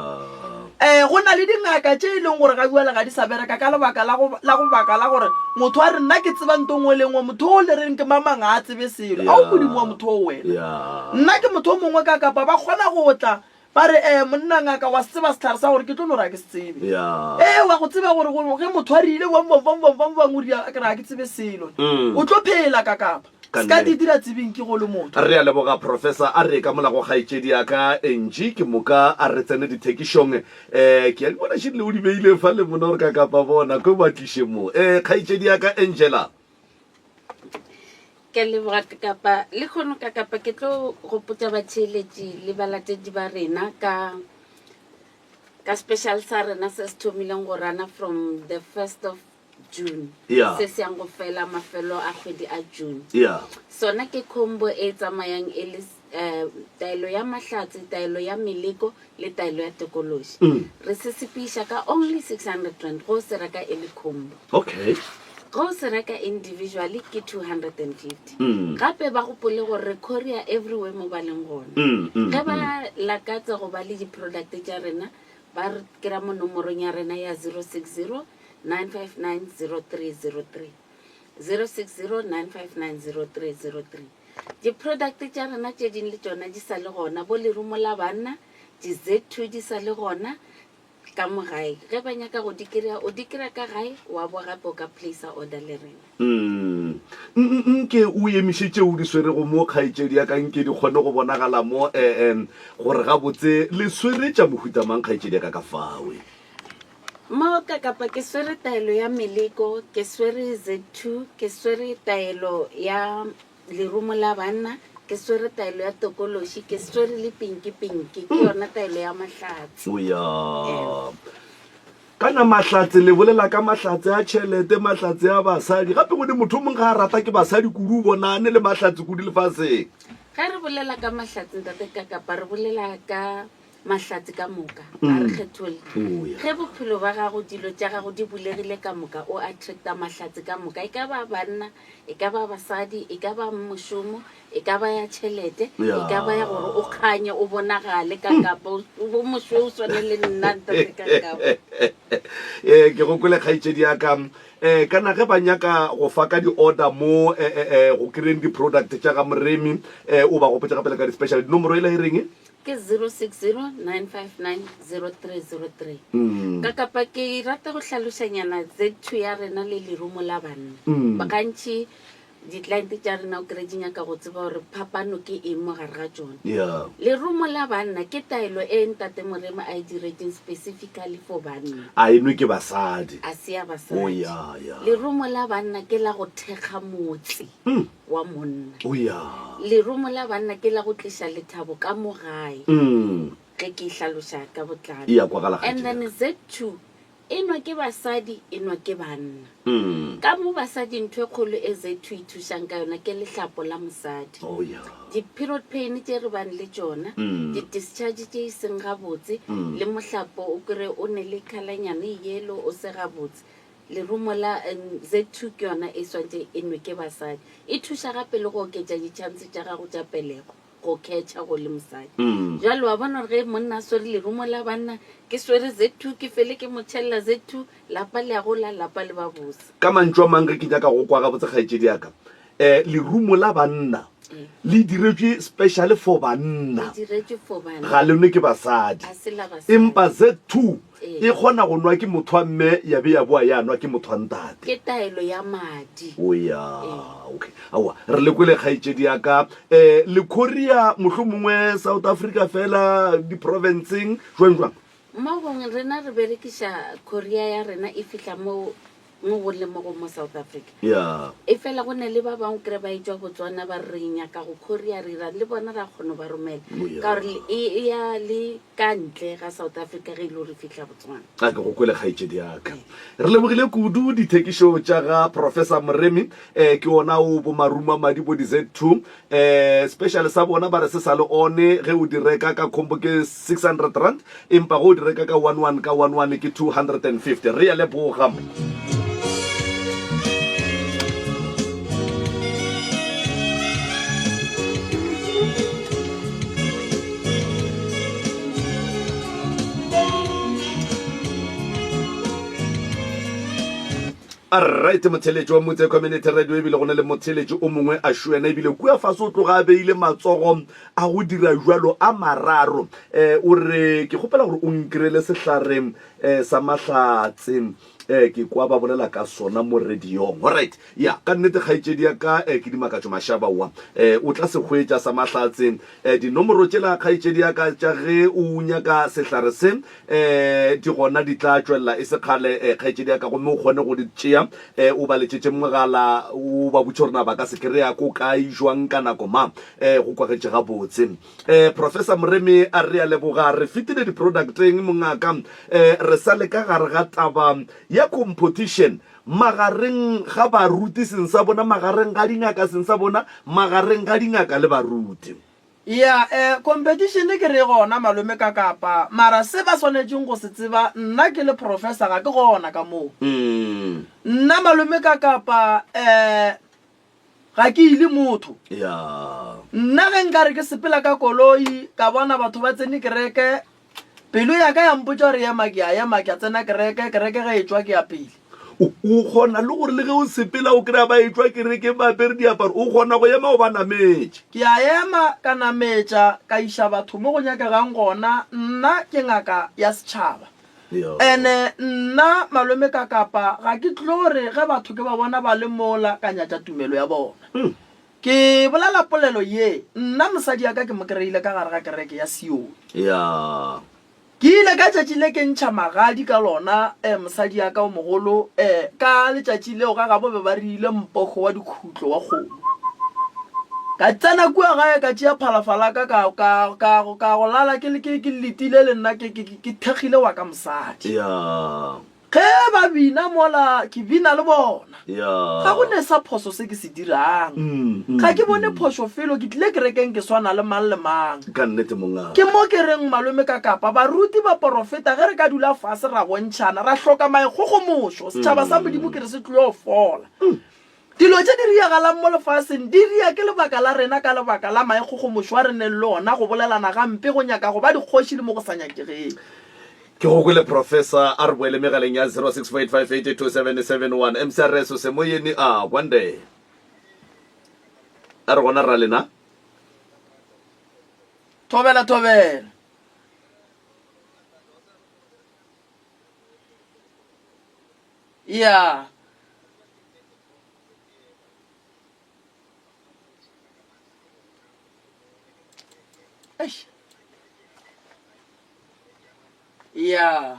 Eh, go na le dingaka tše e leng gore ga bjale ga di sa bereka ka lebaka la go, la go baka la gore motho a re nna ke tseba nto nngwe le nngwe, motho o le reng ke mamang ga a tsebe selo. A o modimo wa motho o wena. Nna ke motho o mongwe ka kapa ba kgona go tla Ba re, Ee, monna, ngaka, wa se tseba sehlare sa gore ke tlo no re ga ke se tsebe. Ee, wa go tseba gore go, ge motho a rile bang, bang, bang, bang, bang, bang, o ria, ke re ga ke tsebe selo. O tlo phela ka kapa. Ka Se ka nnete. di dira tsebeng ke go le motho. Re a leboga, Professor. A re ka mola go kgaetšedi ya ka, Angie, ke moka a re tsene dithekišong. Um, ke a di bona šedile o di beile fa le mona gore ka kapa bona, ko ba tliše mo. Um, kgaetšedi ya ka, Angela. Ke a leboga Kakapa. Lehono Kakapa ke tlo gopotša batheeletši le balatedi ba rena ka ka special sa rena se se thomileng go rana from the first of June Yeah. se se yang go fela mafelo a kgwedi a June. Yeah. Sona ke combo e tsamayang e le eh, taelo ya mahlatse, taelo ya meleko le taelo ya tokološi. Re se sepiša ka only 600 rand go se reka e le combo. Okay. Go se reka individually ke 250. Gape ba gopole gore re courier everywhere mo ba leng gona. Ge ba lakatsa go ba le di-product tša rena ba re kry-a mo nomorong ya rena ya 060 959 0303. 060 959 0303. Di-product tša rena tše ding le tšona di sa le gona, bo lerumo la banna, di-Z2 di sa le gona ka mo gae. Ge ba nyaka go di kry-a, o di kry-a ka gae, wa boa gape o ka placer order le rena. Mm. Nke o emiše tšeo o di swerego mo, kgaetšedi ya ka, nke di kgone go bonagala mo, eh, eh, gore gabotse le swere tša mohuta mang, kgaetšedi ya ka ka fawe. Mo ka kapa ke swere taelo ya meleko, ke swere Z2, ke swere taelo ya lerumo la banna. Ke swere taelo ya tokološi, ke swere le pinki pinki, ke yona taelo ya mahlatse. O ya. Kana mahlatse le bolela ka mahlatse a tšhelete, mahlatse a basadi. Gape gone motho o mongwe ga a rata ke basadi kudu o bonane le mahlatse kudu lefaseng. Ge re bolela ka mahlatse ntate Kakapa re bolela ka mahlatse ka moka, ga re kgetholle. Oh, ya. Ge bophelo ba gago dilo tša gago di bulegile ka moka o attracta mahlatse ka moka, e ka ba banna, e ka ba basadi, e ka ba mošomo, e ka ba ya tšhelete, e ka ba ya gore o kganye, o bonagale ka kapa o bo mošweu swane le nna ntate ka kapa. Ee, ke go kwele kgaetšedi ya ka. Um kana ge ba nyaka go fa ka di-order mo eh, eh, eh, go kry-eng di-product tša ga Moremi, um o ba gopotša gape le ka di-special. Dinomoro ela e reng? Ke 0609590303. Ka kapa ke rata go hlalošanyana Z2 ya rena le lerumo la banna. Gantši di-client tša rena o kry di nyaka go tseba gore phapano ke eng mo gare ga tšona. Yeah. Lerumo la banna ke taelo e ntate Moremi a e diretšeng specifically for banna. A e nwe ke basadi. A se ya basadi. Oh, yeah, yeah. Lerumo la banna ke la go thekga motse. wa monna. O ya. Lerumo la banna ke la go tliša lethabo ka mo gae. Mm. Ge ke e hlaloša ka botlalo. E ya kwagala And kgaetšedi then ya ka. Z2 e nwa ke basadi, e nwa ke banna. Mm. Ka mo basadi ntho e kgolo e Z2 e thušang ka yona ke lehlapo la mosadi. Oh ya. Di-period pain tše re bang le tšona, Mm. di-discharge tše e seng gabotse, Mm. le mohlapo o kry o ne le khalanyana e yellow o se gabotse. Lerumo la Z2 ke yona e swantše e nwe ke basadi. E thuša gape le go oketša di-chance tša gago tša pelego, go catcha go le mosadi. Jwale wa bona gore ge monna a swere lerumo la banna, ke swere Z2 ke fele ke mo tšhelela Z2, lapa le a gola, lapa le ba bose. Ka mantšu a mang ge ke nyaka go kwa gabotse kgaetšedi ya ka, um lerumo la banna le diretšwe special for banna, Le diretšwe for banna. ga le nwe ke basadi. A se la basadi. Empa Z2 Ee. e kgona go nwa ke motho wa mme ya be ya boa ya nwa ke motho wa ntate. Ke taelo ya madi. O ya, okay. Aowa, re le kwele kgaetšedi ya ka. Um le Korea, mohlomongwe South Africa fela, di-provinceng, jwang jwang? Mo gongwe rena re berekiša Korea ya rena e fihla mo mo go le mo go mo South Africa. Ya. E fela go ne le ba bangwe kry ba etšwa Botswana ba re re nyaka go courier re ira le bona ra kgona go ba romela. Oh, ya. Ka gore e e ya le ka ntle ga South Africa ge e le gore fihla Botswana. A ke go kwele kgaetšedi ya ka. Re lebogile kudu dithekišo tša ga Professor Moremi. Eh, ke ona o bo maruma madi bo di-Z2. Eh, special sa bona ba re se sa le one ge o di reka ka combo ke 600 rand, empa ge o di reka ka one one ka one one ke 250. Re ya leboga. Alright, motheletši wa Motse Community Radio ebile go na le motheletši o mongwe a šuena ebile kua fase o tloga a beile matsogo a go dira jwalo a mararo. Eh, o re ke kgopela gore o nkirele sehlare eh, sa mahlatse eh, ke kwa ba bolela ka sona mo radiong. Alright, ya ka nnete kgaetšedi ya ka eh, ke dimakatšo mašaba wa eh, o tla se hwetša sa mahlatse eh, dinomoro tšela kgaetšedi ya ka tša ge o nyaka sehlare se um di gona di tla tšwelela e se kgale um kgaetšedi ya ka gomme o kgone go di tšea um o ba letšetše mogala o ba botše gore na ba ka se kry-a ko kae jwang ka nako mang um go kwagetše gabotse um professor Moremi a re a leboga re fetile di-producteng mongaka um re sa le ka gare ga taba ya competition magareng ga baruti seng sa bona magareng ga dingaka seng sa bona magareng ga dingaka le baruti Ya, eh, competition ke re e gona malome ka Kapa, mara se ba swanetšeng go se tseba, nna ke le professor ga ke gona ka moo. Nna malome ka Kapa, eh, ga ke ile motho. Ya. Nna ge nkare ke sepela ka koloi, ka bona batho ba tsene kereke, Pelo ya ka ya mpotša gore ema, ke a ema, ke a tsena kereke, kereke ge e tšwa ke ya pele. O, o kgona le gore le ge o sepela o kry-a ba etšwa kerekeng ba apere diaparo, o kgona go ema o ba nametše. Ke a ema, ka nametša, ka iša batho mo go nyakegang gona, nna ke ngaka ya setšhaba. Ene nna malome ka kapa ga ke tlo re ge batho ke ba bona ba le mola ka nyatša tumelo ya bona. Ke bolela polelo ye, nna mosadi ya ka ke mo kry-ile ka gare ga kereke ya Sione. Ya. Ke ile ka tšatši le ke ntšha magadi ka lona, eh, mosadi ya ka o mogolo, eh, ka letšatši leo ga gabo be ba riile mpogo wa dikhutlo wa kgomo. Ka tsena kua gae ka tšea phalafala ka ka ka ka ka go lala ke ke ke letile le nna ke ke ke thekgile wa ka mosadi. Ya. Ge ba bina mola ke bina le bona. Ya. Ga go ne sa phoso se ke se dirang. Ga ke bone phošo felo ke tlile kerekeng ke swana le mang le mang. Ka nnete mongaka. Ke mo ke reng malome ka kapa baruti baporofeta ge re ka dula fase ra bontšhana ra hloka maikgogomošo setšhaba sa Modimo ke re se tlilo fola. Dilo tše di riagalang mo lefaseng di ria ke lebaka la rena ka lebaka la maikgogomošo a re neng le ona, go bolelana gampe, go nyaka go ba dikgoši le mo go sa nyakegeng. Ke go kwele Professor, a re boele megaleng ya 0648582771. MCRS o semoyeni a kwande. A re gona ra lena. Thobela thobela. Ya. Eish. Ya.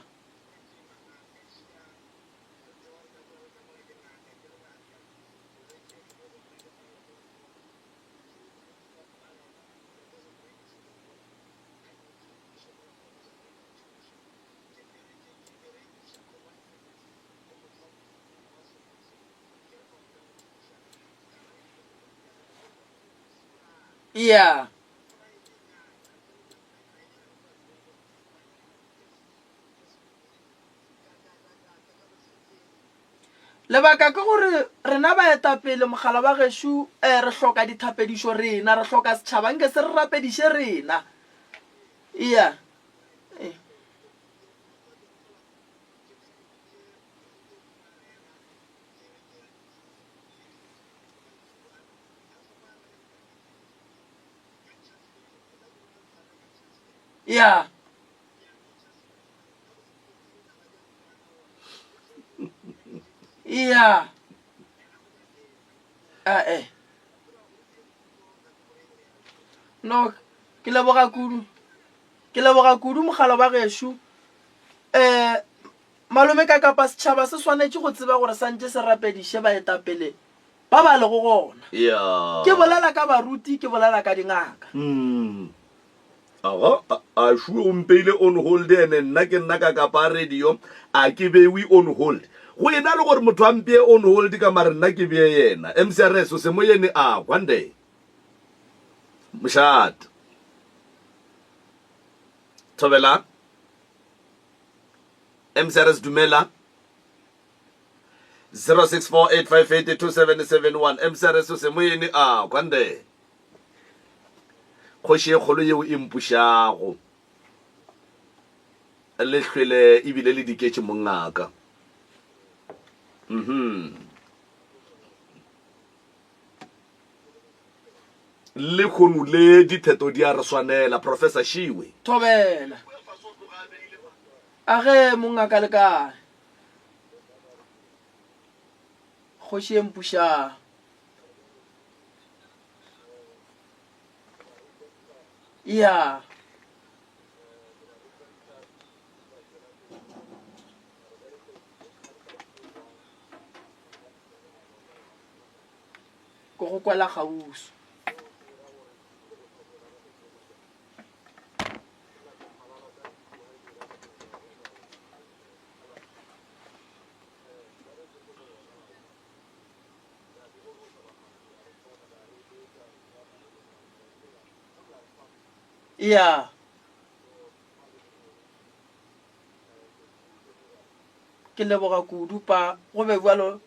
Yeah. Lebaka ke gore rena baetapele mogala wa gešo eh, re hloka dithapedišo rena, re hloka setšhaba nke se re rapediše rena. Yeah. Eh. Ya. Ya. Ae. No, ke leboga kudu. Ke leboga kudu mogala wa gešo. Um malome ka kapa setšhaba se swanetše go tseba gore santše se rapediše baetapele ba ba lego gona. Ya. Ke bolela ka baruti, ke bolela ka dingaka. Mm. Aga, a, a sure o mpeile on hold ene nna ke nna ka kapa radio a ke bewe on hold. Go ena le gore motho a mpeye on hold ka mare nna ke beye yena. MCRS o se moyeni a one Mošate. Thobela. MCRS dumela. 0648582771 MCRS o se moyeni a kwande. Kgoši e kgolo yeo e mpušago. Le hlwele ebile le diketše mongaka. Mhm. Lehono le ditheto di a re swanela, Professor Shiwe. Thobela. A ge mongaka le kae? Kgoši e mpušang. Ya. Ke go kwela kgauswi. Ya. Ke leboga kudu pa go be bjalo.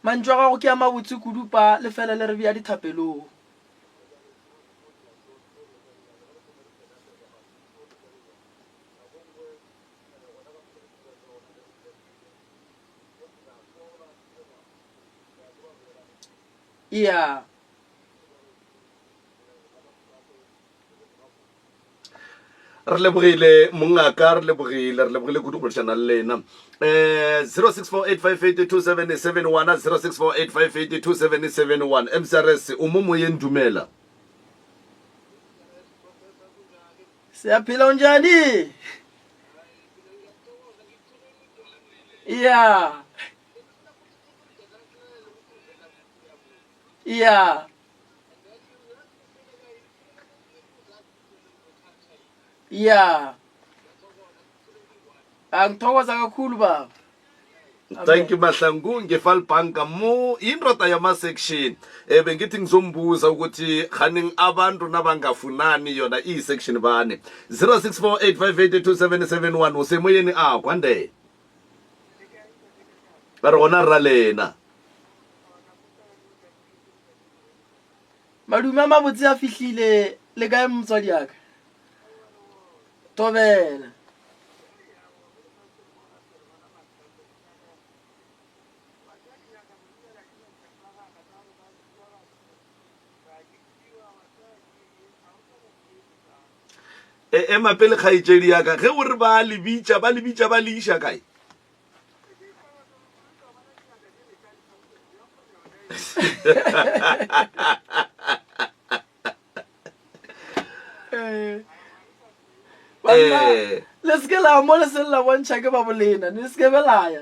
Mantšu a gago ke a mabotse kudu pa le fele le re bea dithapelong. Yeah. Re lebogile mongaka, re lebogile, re lebogile kudu go boledišana le lena. Um 0648582771, 0648582771. MCRS, o mo moyeng, dumela. Siyaphila unjani? Yeah. Yeah. Yeah. Angithokoza kakhulu baba. Thank you Mahlangu ngefalbanka mo indoda yama-section um bengithi ngizombuza ukuthi khaning abantu nabangafunani yona iyi-section bani 0648582771 usemoyeni a kwande ba re gona rra lena Madume a mabotse a fihlile le kae motswadi aka? Thobela. E, ema pele kgaetšedi ya ka ge o re ba le bitša ba le bitša ba le iša kae Banna, eh. le se ke la mo le se la bontšha ke ba bolena ne se ke be la ya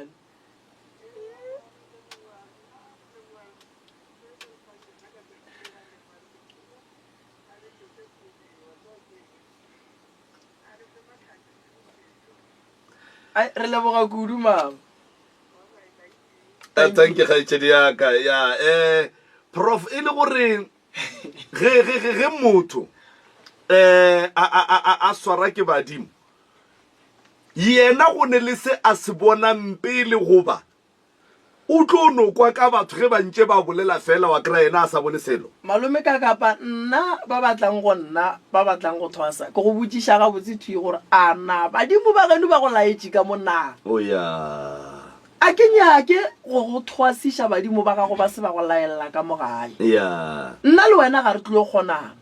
re leboga kudu mama eh, thank you kgaetšedi yaka ya um prof e le gore ge ge ge ge motho eh a a a a swara ke badimo yena go ne le se a se bonang pele goba o tlo no kwa ka batho ge ba ntše ba bolela fela wa kry yena a sa bone selo. Malome ka kapa nna ba batlang go nna ba batlang go thwasa ke go botšiša gabotse thwi gore a na badimo ba geno ba go laetše ka mo na? O ya. A ke nyake go go thwasiša badimo ba gago ba se ba go laella ka mo gae. Ya. Nna le wena ga re tlilo kgonana.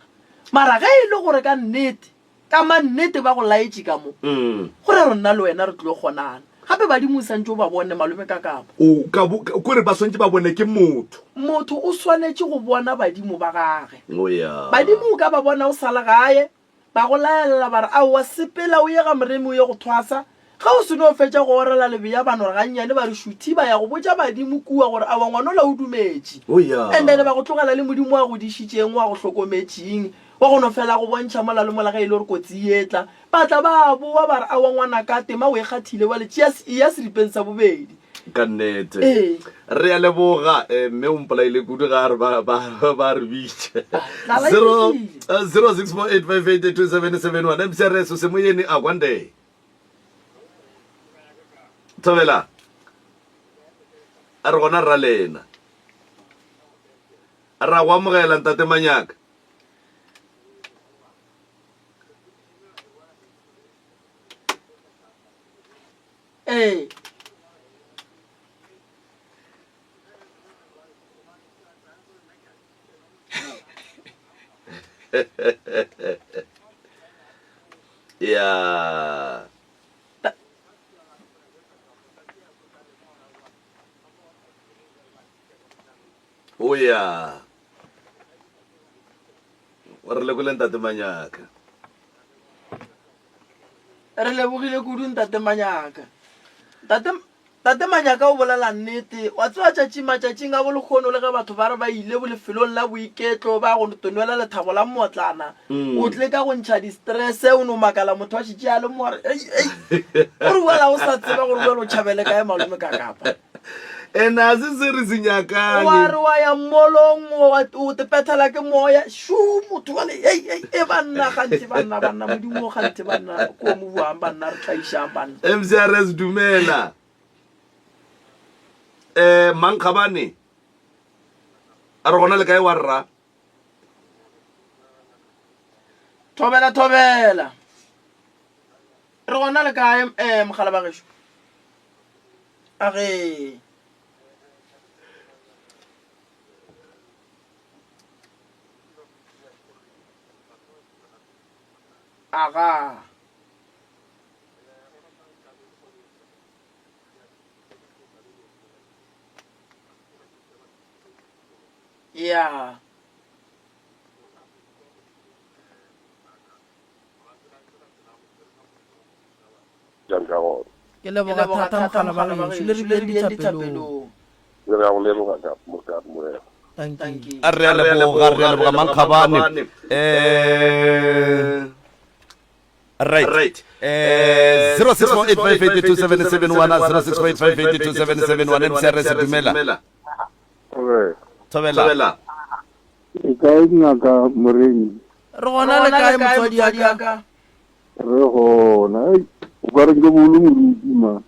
Mara ge e le gore ka nnete, ka mannete ba go laetše ka mo, go ra gore nna le wena re tlilo kgonana. Gape badimo o santše o ba bone, malome ka kapa. O ka bo, kore ba swantše ba bone ke motho. Motho o swanetše go bona badimo ba gage. O ya. Badimo o ka ba bona o sa le gae. Ba go laelela ba re, Aowa, sepela o ye ga Moremi o ye go thwasa. Ge o seno fetša go orela lebeya ba no re gannyane ba re šuthi, ba ya go botša badimo kua gore aowa ngwanola o dumetše. Oh ya. And then ba go tlogela le Modimo wa go dišitšeng, wa go hlokometšeng, wa go no fela go bontšha mola le mola ge e le gore kotsi e etla. Ba tla ba bowa ba re, Aowa ngwanaka, tema o e kgathile bjale, tšea, eya seripeng sa bobedi. Ka nnete. Ee. Re a leboga. Eh, mme o mpolaile kudu ga a re ba, ba, ba re bitše. Tlala e Zero, fihlile. eh, 0648582771 MCRS o semoyeni a kwande. Thobela. A re gona rra lena. Ra go amogela ntate Manyaka. Ee. Ya. O ya. Re lekole ntate Manyaka. Re lebogile kudu Ntate Manyaka. Ntate, Ntate Manyaka o bolela nnete. Wa tseba tšatši, matšatšing a bolekgono le ge batho ba re ba ile bolefelong la boiketlo ba go tonwela lethabo la mmotlana, o tle ka go ntšha di-stress, o no makala motho a šetše a le mo a re, ei, ei, o re wela o sa tseba gore bjale o tšhabele kae malome ka kapa. And a se se re se nyakang. Wa re wa ya mmolong wa o te pethela ke moya shu motho wa le ei ei e banna ganthe banna banna modimo ganthe banna ko mo buang banna re tlaišang banna. MCRS dumela. Eh Mankgabane a re gona le kae wa rra? Thobela thobela. Re gona le kae eh mogala ba gešo? A ge. Aga. Ya. Jang ka gona. Ke leboga thata mogala ba gešo le re bileng dithapelong. Re a go leboga ka ka morena. Dankie. A re a leboga, re a leboga Mankgabane. Eh right. Eh 0648582771 0648582771 MCRS dumela. Thobela. E kae ngaka Moremi? Re gona le kae motswadi ya ka? Re gona. Ei, o ka re nke bo le moruti ma.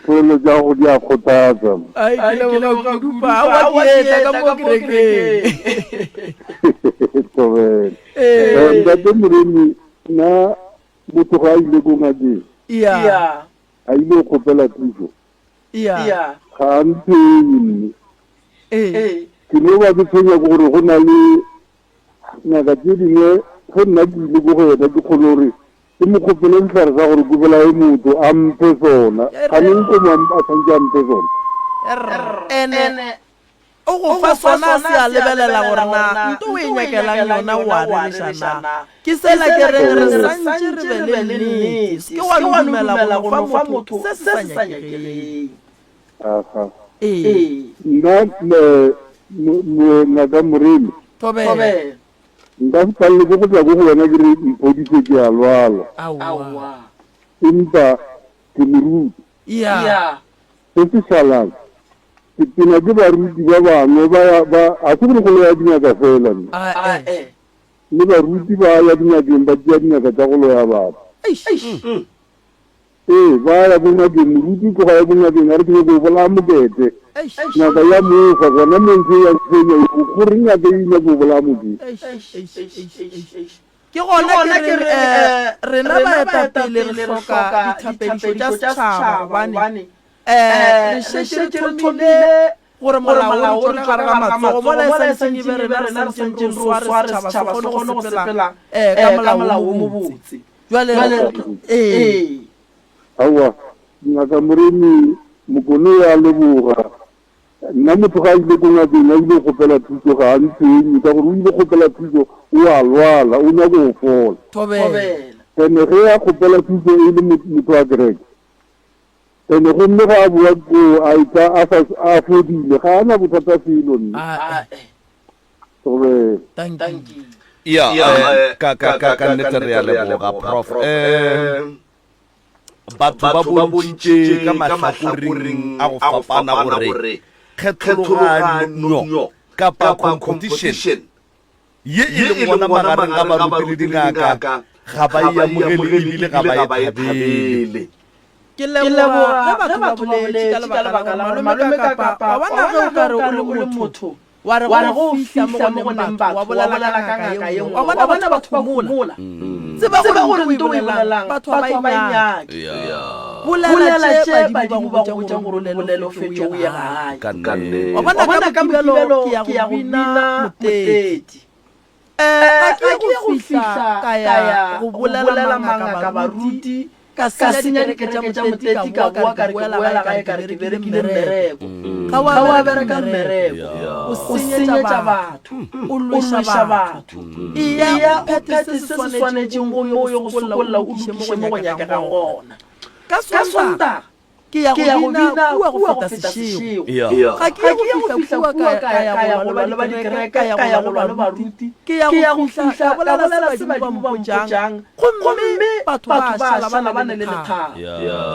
Polelo tša go di a kgothatsa. Ai, ke leboga kudu pa. Aowa, ke etla ka mo kerekeng. Thobela. Eh, Ntate Moremi, nna motho ga a ile ko ngakeng, Iya. a ile go kgopela thuso, Iya. ga a ntshwenye mme. Ee. Ke no ba ke tshwenya ke gore go na le Ngaka tše dingwe ge nna ke ile ko go yena ke kgone gore ke mo kgopele sehlare sa gore ke bolaye motho a mphe sona gane nko mo a tshwanetse a mphe sona. Ene o go fa sona se a lebelela gore na nto o e nyakelang yona o a rereša na. Ke sela ke reng re santše re be le nnete. Se ke wa no dumela go no fa motho se se sa nyakegeng. Aha. Ee. Nna ngaka Moremi. Thobela. Nka se palelwe ke go tla ko go wena ke re mphodise ke a lwala. Aowa. Empa ke moruti. Ya. Se se šalang ke tena ke baruti ba bangwe ba ya ba a se gore go loya dingaka fela mme. Ae. Le baruti ba ya dingakeng ba tšea dingaka tša go loya batho. Eish. Ee, ba ya ko ngakeng, moruti o tloga ya ko ngakeng a re ke nyako go bolaya mokete. Ngaka ya mo fa, gona mo ntho e ya tshwenya eo, gore ngaka e nyako go bolaya motho. Ke gona ke reng eh, rena baetapele re hloka dithapedišo tša setšhaba gobane um re šetše re thomile gore molao o re tšwe gare ga matsogo mola e santšeng e be rena re santšeng re o sware setšhaba se kgone go sepela um ka molao o mobotse. Jwale ee. Aowa, Ngaka Moremi, Mokone o a leboga. Nna motho ga a ile ko ngakeng a ile go kgopela thuso ga a ntshwenye ka gore o ile kgopela thuso o a lwala o nyaka go fola. Thobela. Ene ge a kgopela thuso e le motho wa kereke ene gomme ga a boa koo a etla a sa a fodile ga a na bothata selo nna. Thobela. Dankie. Ya, eh, ka ka ka ka nnete re a leboga prof. Eh, batho ba bontšitše ka mahlakoreng a go fapana gore kgethologanyo kapa competition ye e leng gona magareng ga baruti le dingaka ga ba e amogele ebile ga ba e thabele. Ke leboga ge batho ba boletše ka lebaka la gore malome ka kapa wa bona ge o ka re o le motho wa re ge o fihla mo go leng batho wa bolela ka ngaka ye nngwe wa bona batho ba homola tseba gore nto o e bolelang batho ga ba e nyake bolela tše badimo ba go botšang gore o bolele o fetše o ye gae wa bona ka Mokibelo ke ya go bina moteti. Ga ke ye go fihla ka ya go bolela mangaka baruti, ka senya dikereke tša Moteti, ka boa ka re ke boela gae ka re ke berekile mmereko. Ga wa bereka mmereko, o senyetša batho, o lweša batho. Eya o phethe se se swanetšeng gomme o ye go sokolla o lokiše mo go nyakegang gona. Ka Sontaga Ke ya go bina kua go feta sešego. Ga ke ye go fihla kua ka ya go lwa le ba dikereke, ka ya go lwa le baruti. Ke ya go fihla ka bolela se badimo ba mpotšang, gomme batho ba šala ba na le lethabo.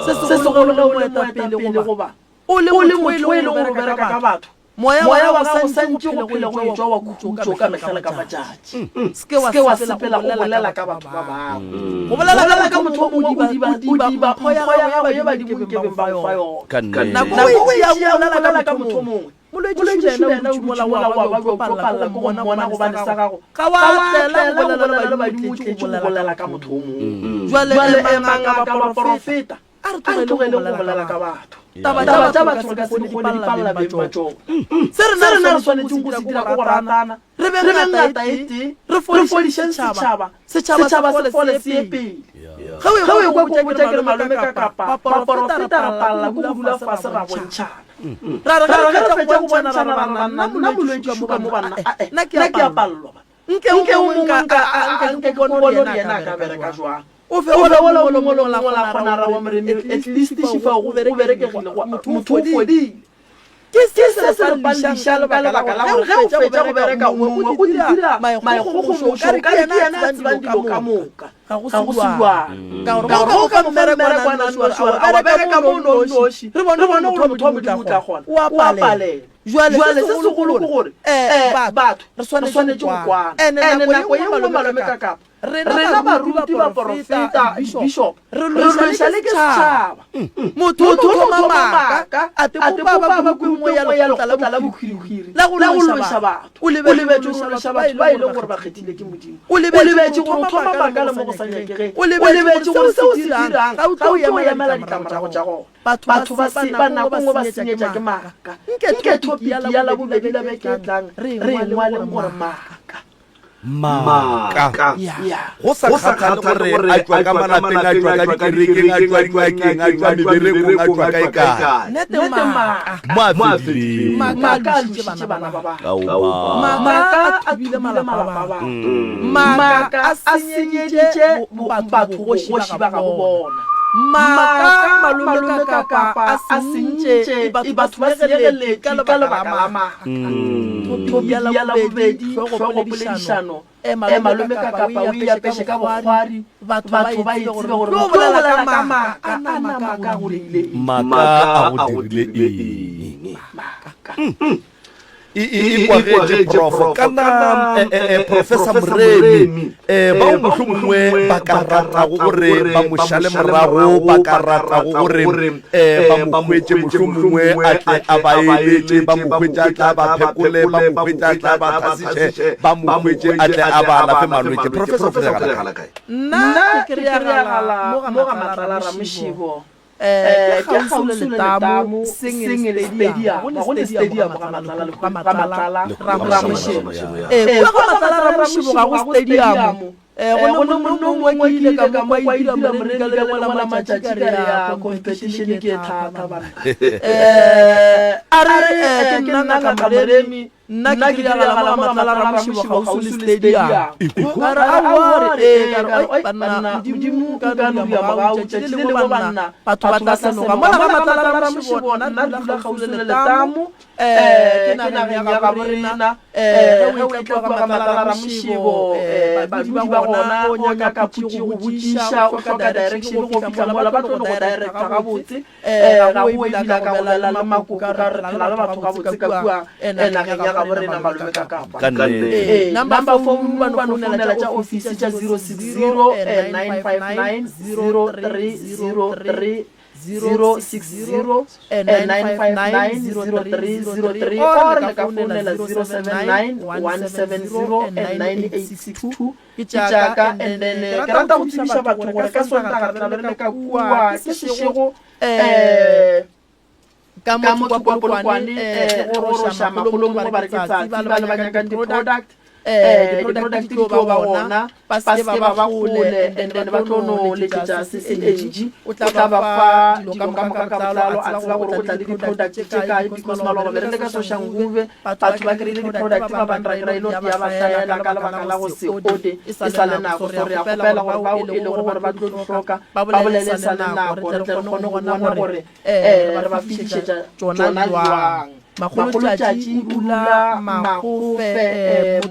Se segolo ge o le moetapele goba o le motho e lego gore o bereka ka batho, Moya wa gago o santše go phele go etšwa wa khutšo ka mehla le ka matšatši. Se ke wa sepela o bolela ka batho ba bangwe. Go bolela ka motho o mongwe o diba mpho ya gago ye badimo nkebeng ba go fa yona. Nako o e tšeago o bolela ka motho o mongwe, molwetši šula yena o dutše mola wa babja o tlo palela ke go mmona gobane sa gago ga wa tlela go bolela le badimo o tletše go bolela ka motho o mongwe. Jwale emang ngaka baporofeta. A re tlogeleng go bolela ka batho. Taba tša batho re ka se di kgone, di palela beng ba tšona. Se rena re swanetšeng go se dira ke go ratana, re be ngata e tee, re fodišeng setšhaba, setšhaba se fole se ye pele. Ge o ekwa ke go botša ke re malome ka kapa, baporofeta ra palela ke go dula fase ra bontšhana. Ra re ge re fetša go bontšhana ra re banna nna molwetši šuka mo banna ae nna ke a palelwa banna. Nke o mongwe nka nke ke bone gore yena a ka bereka jwang. O fe ola o mongwe la kgona ra wa Moremi at least šifao go berekegile motho o fodile. Ke se se se re paledišang ka lebaka la gore ge o fetša go bereka o mongwe o dira maikgogomošo o ka re ke yena a tsebang dilo ka moka. Ga go se bjalo. Ka gore ge o ka mo fa mmereko a nnoši wa re a wa bereka mo o nnoši re bone gore motho wa Modimo o tla kgona, o a palelwa. Jwale se segolo ke gore batho re swanetše go kwana. Ene nako ye nngwe malome Kakapa Rena baruti, baporofeta, dibishop, re lweša le ke setšhaba. Motho o thoma maaka, a te bopa ba kurupe nngwe ya lekgotla la bokhwirikhwiri la go lweša batho. O lebetše go lweša batho ba e leng gore ba kgethile ke Modimo. O lebetše gore o thoma maaka le mo go sa nyakegeng. O lebetše gore seo o se dirang ga o tlo emela ditlamorago tša gona. Batho ba se ba nako nngwe ba senyetša ke maaka. Nke thopiki ya Labobedi la beke e tlang re e ngwaleng gore maaka. Maaka. Go sa kgathale gore a tšwa ka malapeng, a tšwa ka dikerekeng, a tšwa dingakeng, a tšwa meberekong, a tšwa kae kae. Mo a fedileng. Maaka a lošitše bana ba batho. Maaka a thubile malapa a batho. Maaka a senyeditše batho bogoši ba gabo bona. Maaka malome ka kapa a sentše batho ba senyegeletšwe ka lebaka la maaka. Thopiki ya Labobedi, hlogopoledišano, E malome ka kapa o e apeše ka bokgwari, batho ba e tsebe gore o tlo bolela ka maaka, a na maaka a go dirile eng? Maaka a go dirile eng? Maaka. E, e, e kwagetše prof kana eh, eh, eh, professor Moremi eh, bao mohlomongwe ba ka ratago gore ba mo šale morago ba ka ratago gore eh, ba mo hwetše mohlomongwe a tle a ba eletše ba mo hwetše a tle a ba phekole ba mo hwetše a tle a ba thasiše ba mo hwetše a tle a ba alafe malwetše professor o kry-agala kae? Nna ke kry-agala mo ga Matlala Ramošibo Eh, ke kgauswi le letamo, seng le stadium, ga go ne stadium ga Matlala le ga Matlala Ramošebo. Eh, kua ga Matlala Ramošebo ga go stadium. Eh, go ne monna o mongwe ke ile ka mo kwa ile moremi ka le lengwe la matšatši ka re ya competition ke e thata banna. Eh, a re eh, ke nna ngaka Moremi. Nna ke diragala mo ga Matlala Ramošibo kgauswi le stadium. Ka re, Aowa, re, ee, ka re, oi, banna, Modimo o ka no dira mogau, tšatši le lengwe banna, batho ba tla senoga. Mola ga Matlala Ramošibo, nna re dula kgauswi le letamo, ke nageng ya gabo rena. Ge o etla kua ga Matlala Ramošibo, badudi ba gona, o nyaka phutši go botšiša, o hloka direction go fihla mola, ba tlo no go directa gabotse. Ga go ebile a ka bolela le makoko ka re re phela le batho gabotse ka kua nageng ya gabo rena malome ka kapa. Ee, number phone ba no founela tša ofisi tša 060 959 0303 060 959 0303 or le ka founela 079 170 9862 Ke tša ka. And then ke rata go tsebiša batho gore ka Sontaga re tla be re le ka kua ke sešego um ka motho kua Polokwane um go goroša makgolo mongwe ba re ke tsatsi ba le ba nyakang di-product um di-product di tlo ba gona ba se ke ba ba kgole and then ba tlo no letšetša CCNG o tla ba fa dilo ka moka ka botlalo a tseba gore o tla le di-product tše kae because maloba be re le ka Soshanguve Batho ba kry-ile di-product ba bang ra kry-a e le gore di a ba hlaela ka lebaka la go se ode e sa le nako. So re a kgopela gore bao e lego gore ba tlo di hloka ba bolele e sa le nako re tle re kgone go bona gore um re ba fihlišetša tšona jwang. Makgolotšatši o dula Makgofe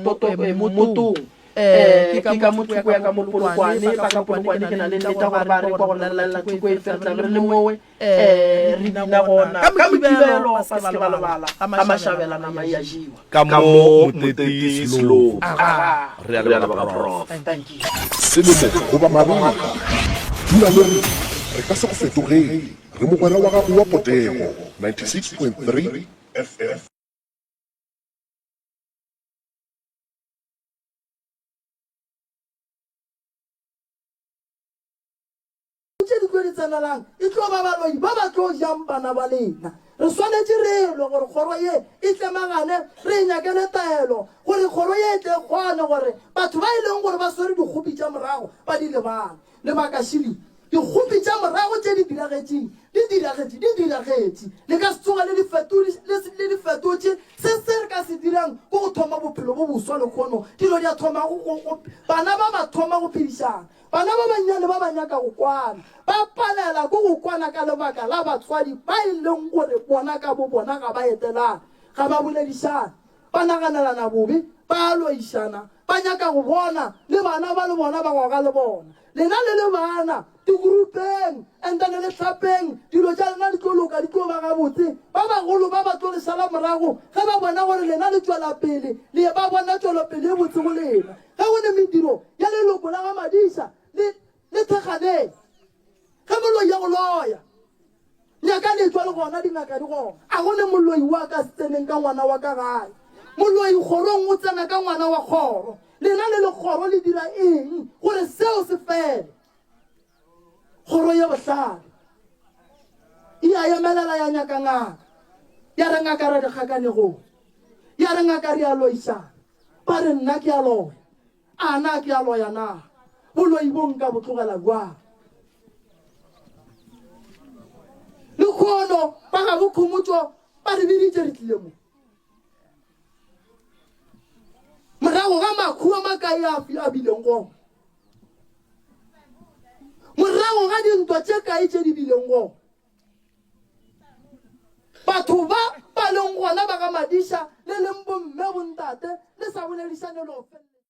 Mmotong. Ke ka mo thoko ya ka mo Polokwane, ba ka Polokwane ke na le nnete ya gore ba re kwa gore re lalela thoko efe re tla be re le mowe. Re bina gona ka Mokibelo, ba se ke ba lebala, ga Mashabela nama e a jewa. Ka mo Moteti Slope. Re a leboga Prof. Thank you. Selemo goba marega, dula le rena, re ka se go fetogele. Re mogwera wa gago wa potego, 96.3 FM. Tše di tlo di tsenelang e tlo ba baloi ba ba tlo jang bana ba lena. Re swanetše re lwe gore kgoro ye e tlemagane, re e nyakele taelo gore kgoro ye e tle e kgone gore batho ba e leng gore ba swere dikgopi tša morago ba di lebale. Lebaka šele. Dikgopi tša morago tše di diragetšeng, di diragetše, di diragetše. Le ka se tsoge le di fetodi, le, le di fetotše. Se se re ka se dirang ke go thoma bophelo bo boswa lehono. Dilo di a thoma go, go, go, bana ba ba thoma go phedišana. Bana ba bannyane ba ba nyaka go kwana. Ba palela ke go kwana ka lebaka la batswadi ba e leng gore bona ka bobona ga ba etelane, ga ba boledišane. Ba naganelana bobe, ba a loišana, ba nyaka go bona le bana ba le bona ba goga le bona. Lena le le bana, digrupeng, and then le hlapeng, dilo tša lena di tlo loka, di tlo ba gabotse. Ba bagolo ba ba tlo le šala morago ge ba bona gore lena le tšwela pele, le ba bona tšwelopele e botse go lena. Ge go ne mediro ya leloko la ga Madiša, le, le thekganeng. Ge moloi ya go loya, nyaka le tšwa le gona, dingaka di gona. A go ne moloi wa ka se tseneng ka ngwana wa ka gae. Moloi kgorong o tsena ka ngwana wa kgoro. Lena le le kgoro le dira eng gore seo se fele? Kgoro ye bohlale e a emelela ya nyaka ngaka. Ya re ngaka re dikgakanegong. Ya re ngaka re a loišana. Ba re nna ke a loya. A na ke a loya na? Boloi bo nka bo tlogela bjang? Lekgono ba ga bokhomotšo ba re biditše re tlile mo. Morago ga makhu a makae a a bileng gona? Morago ga dintwa tše kae tše di bileng gona? Batho ba ba leng gona ba ga Madiša le leng bomme bontate le sa boledišane le go feleletša.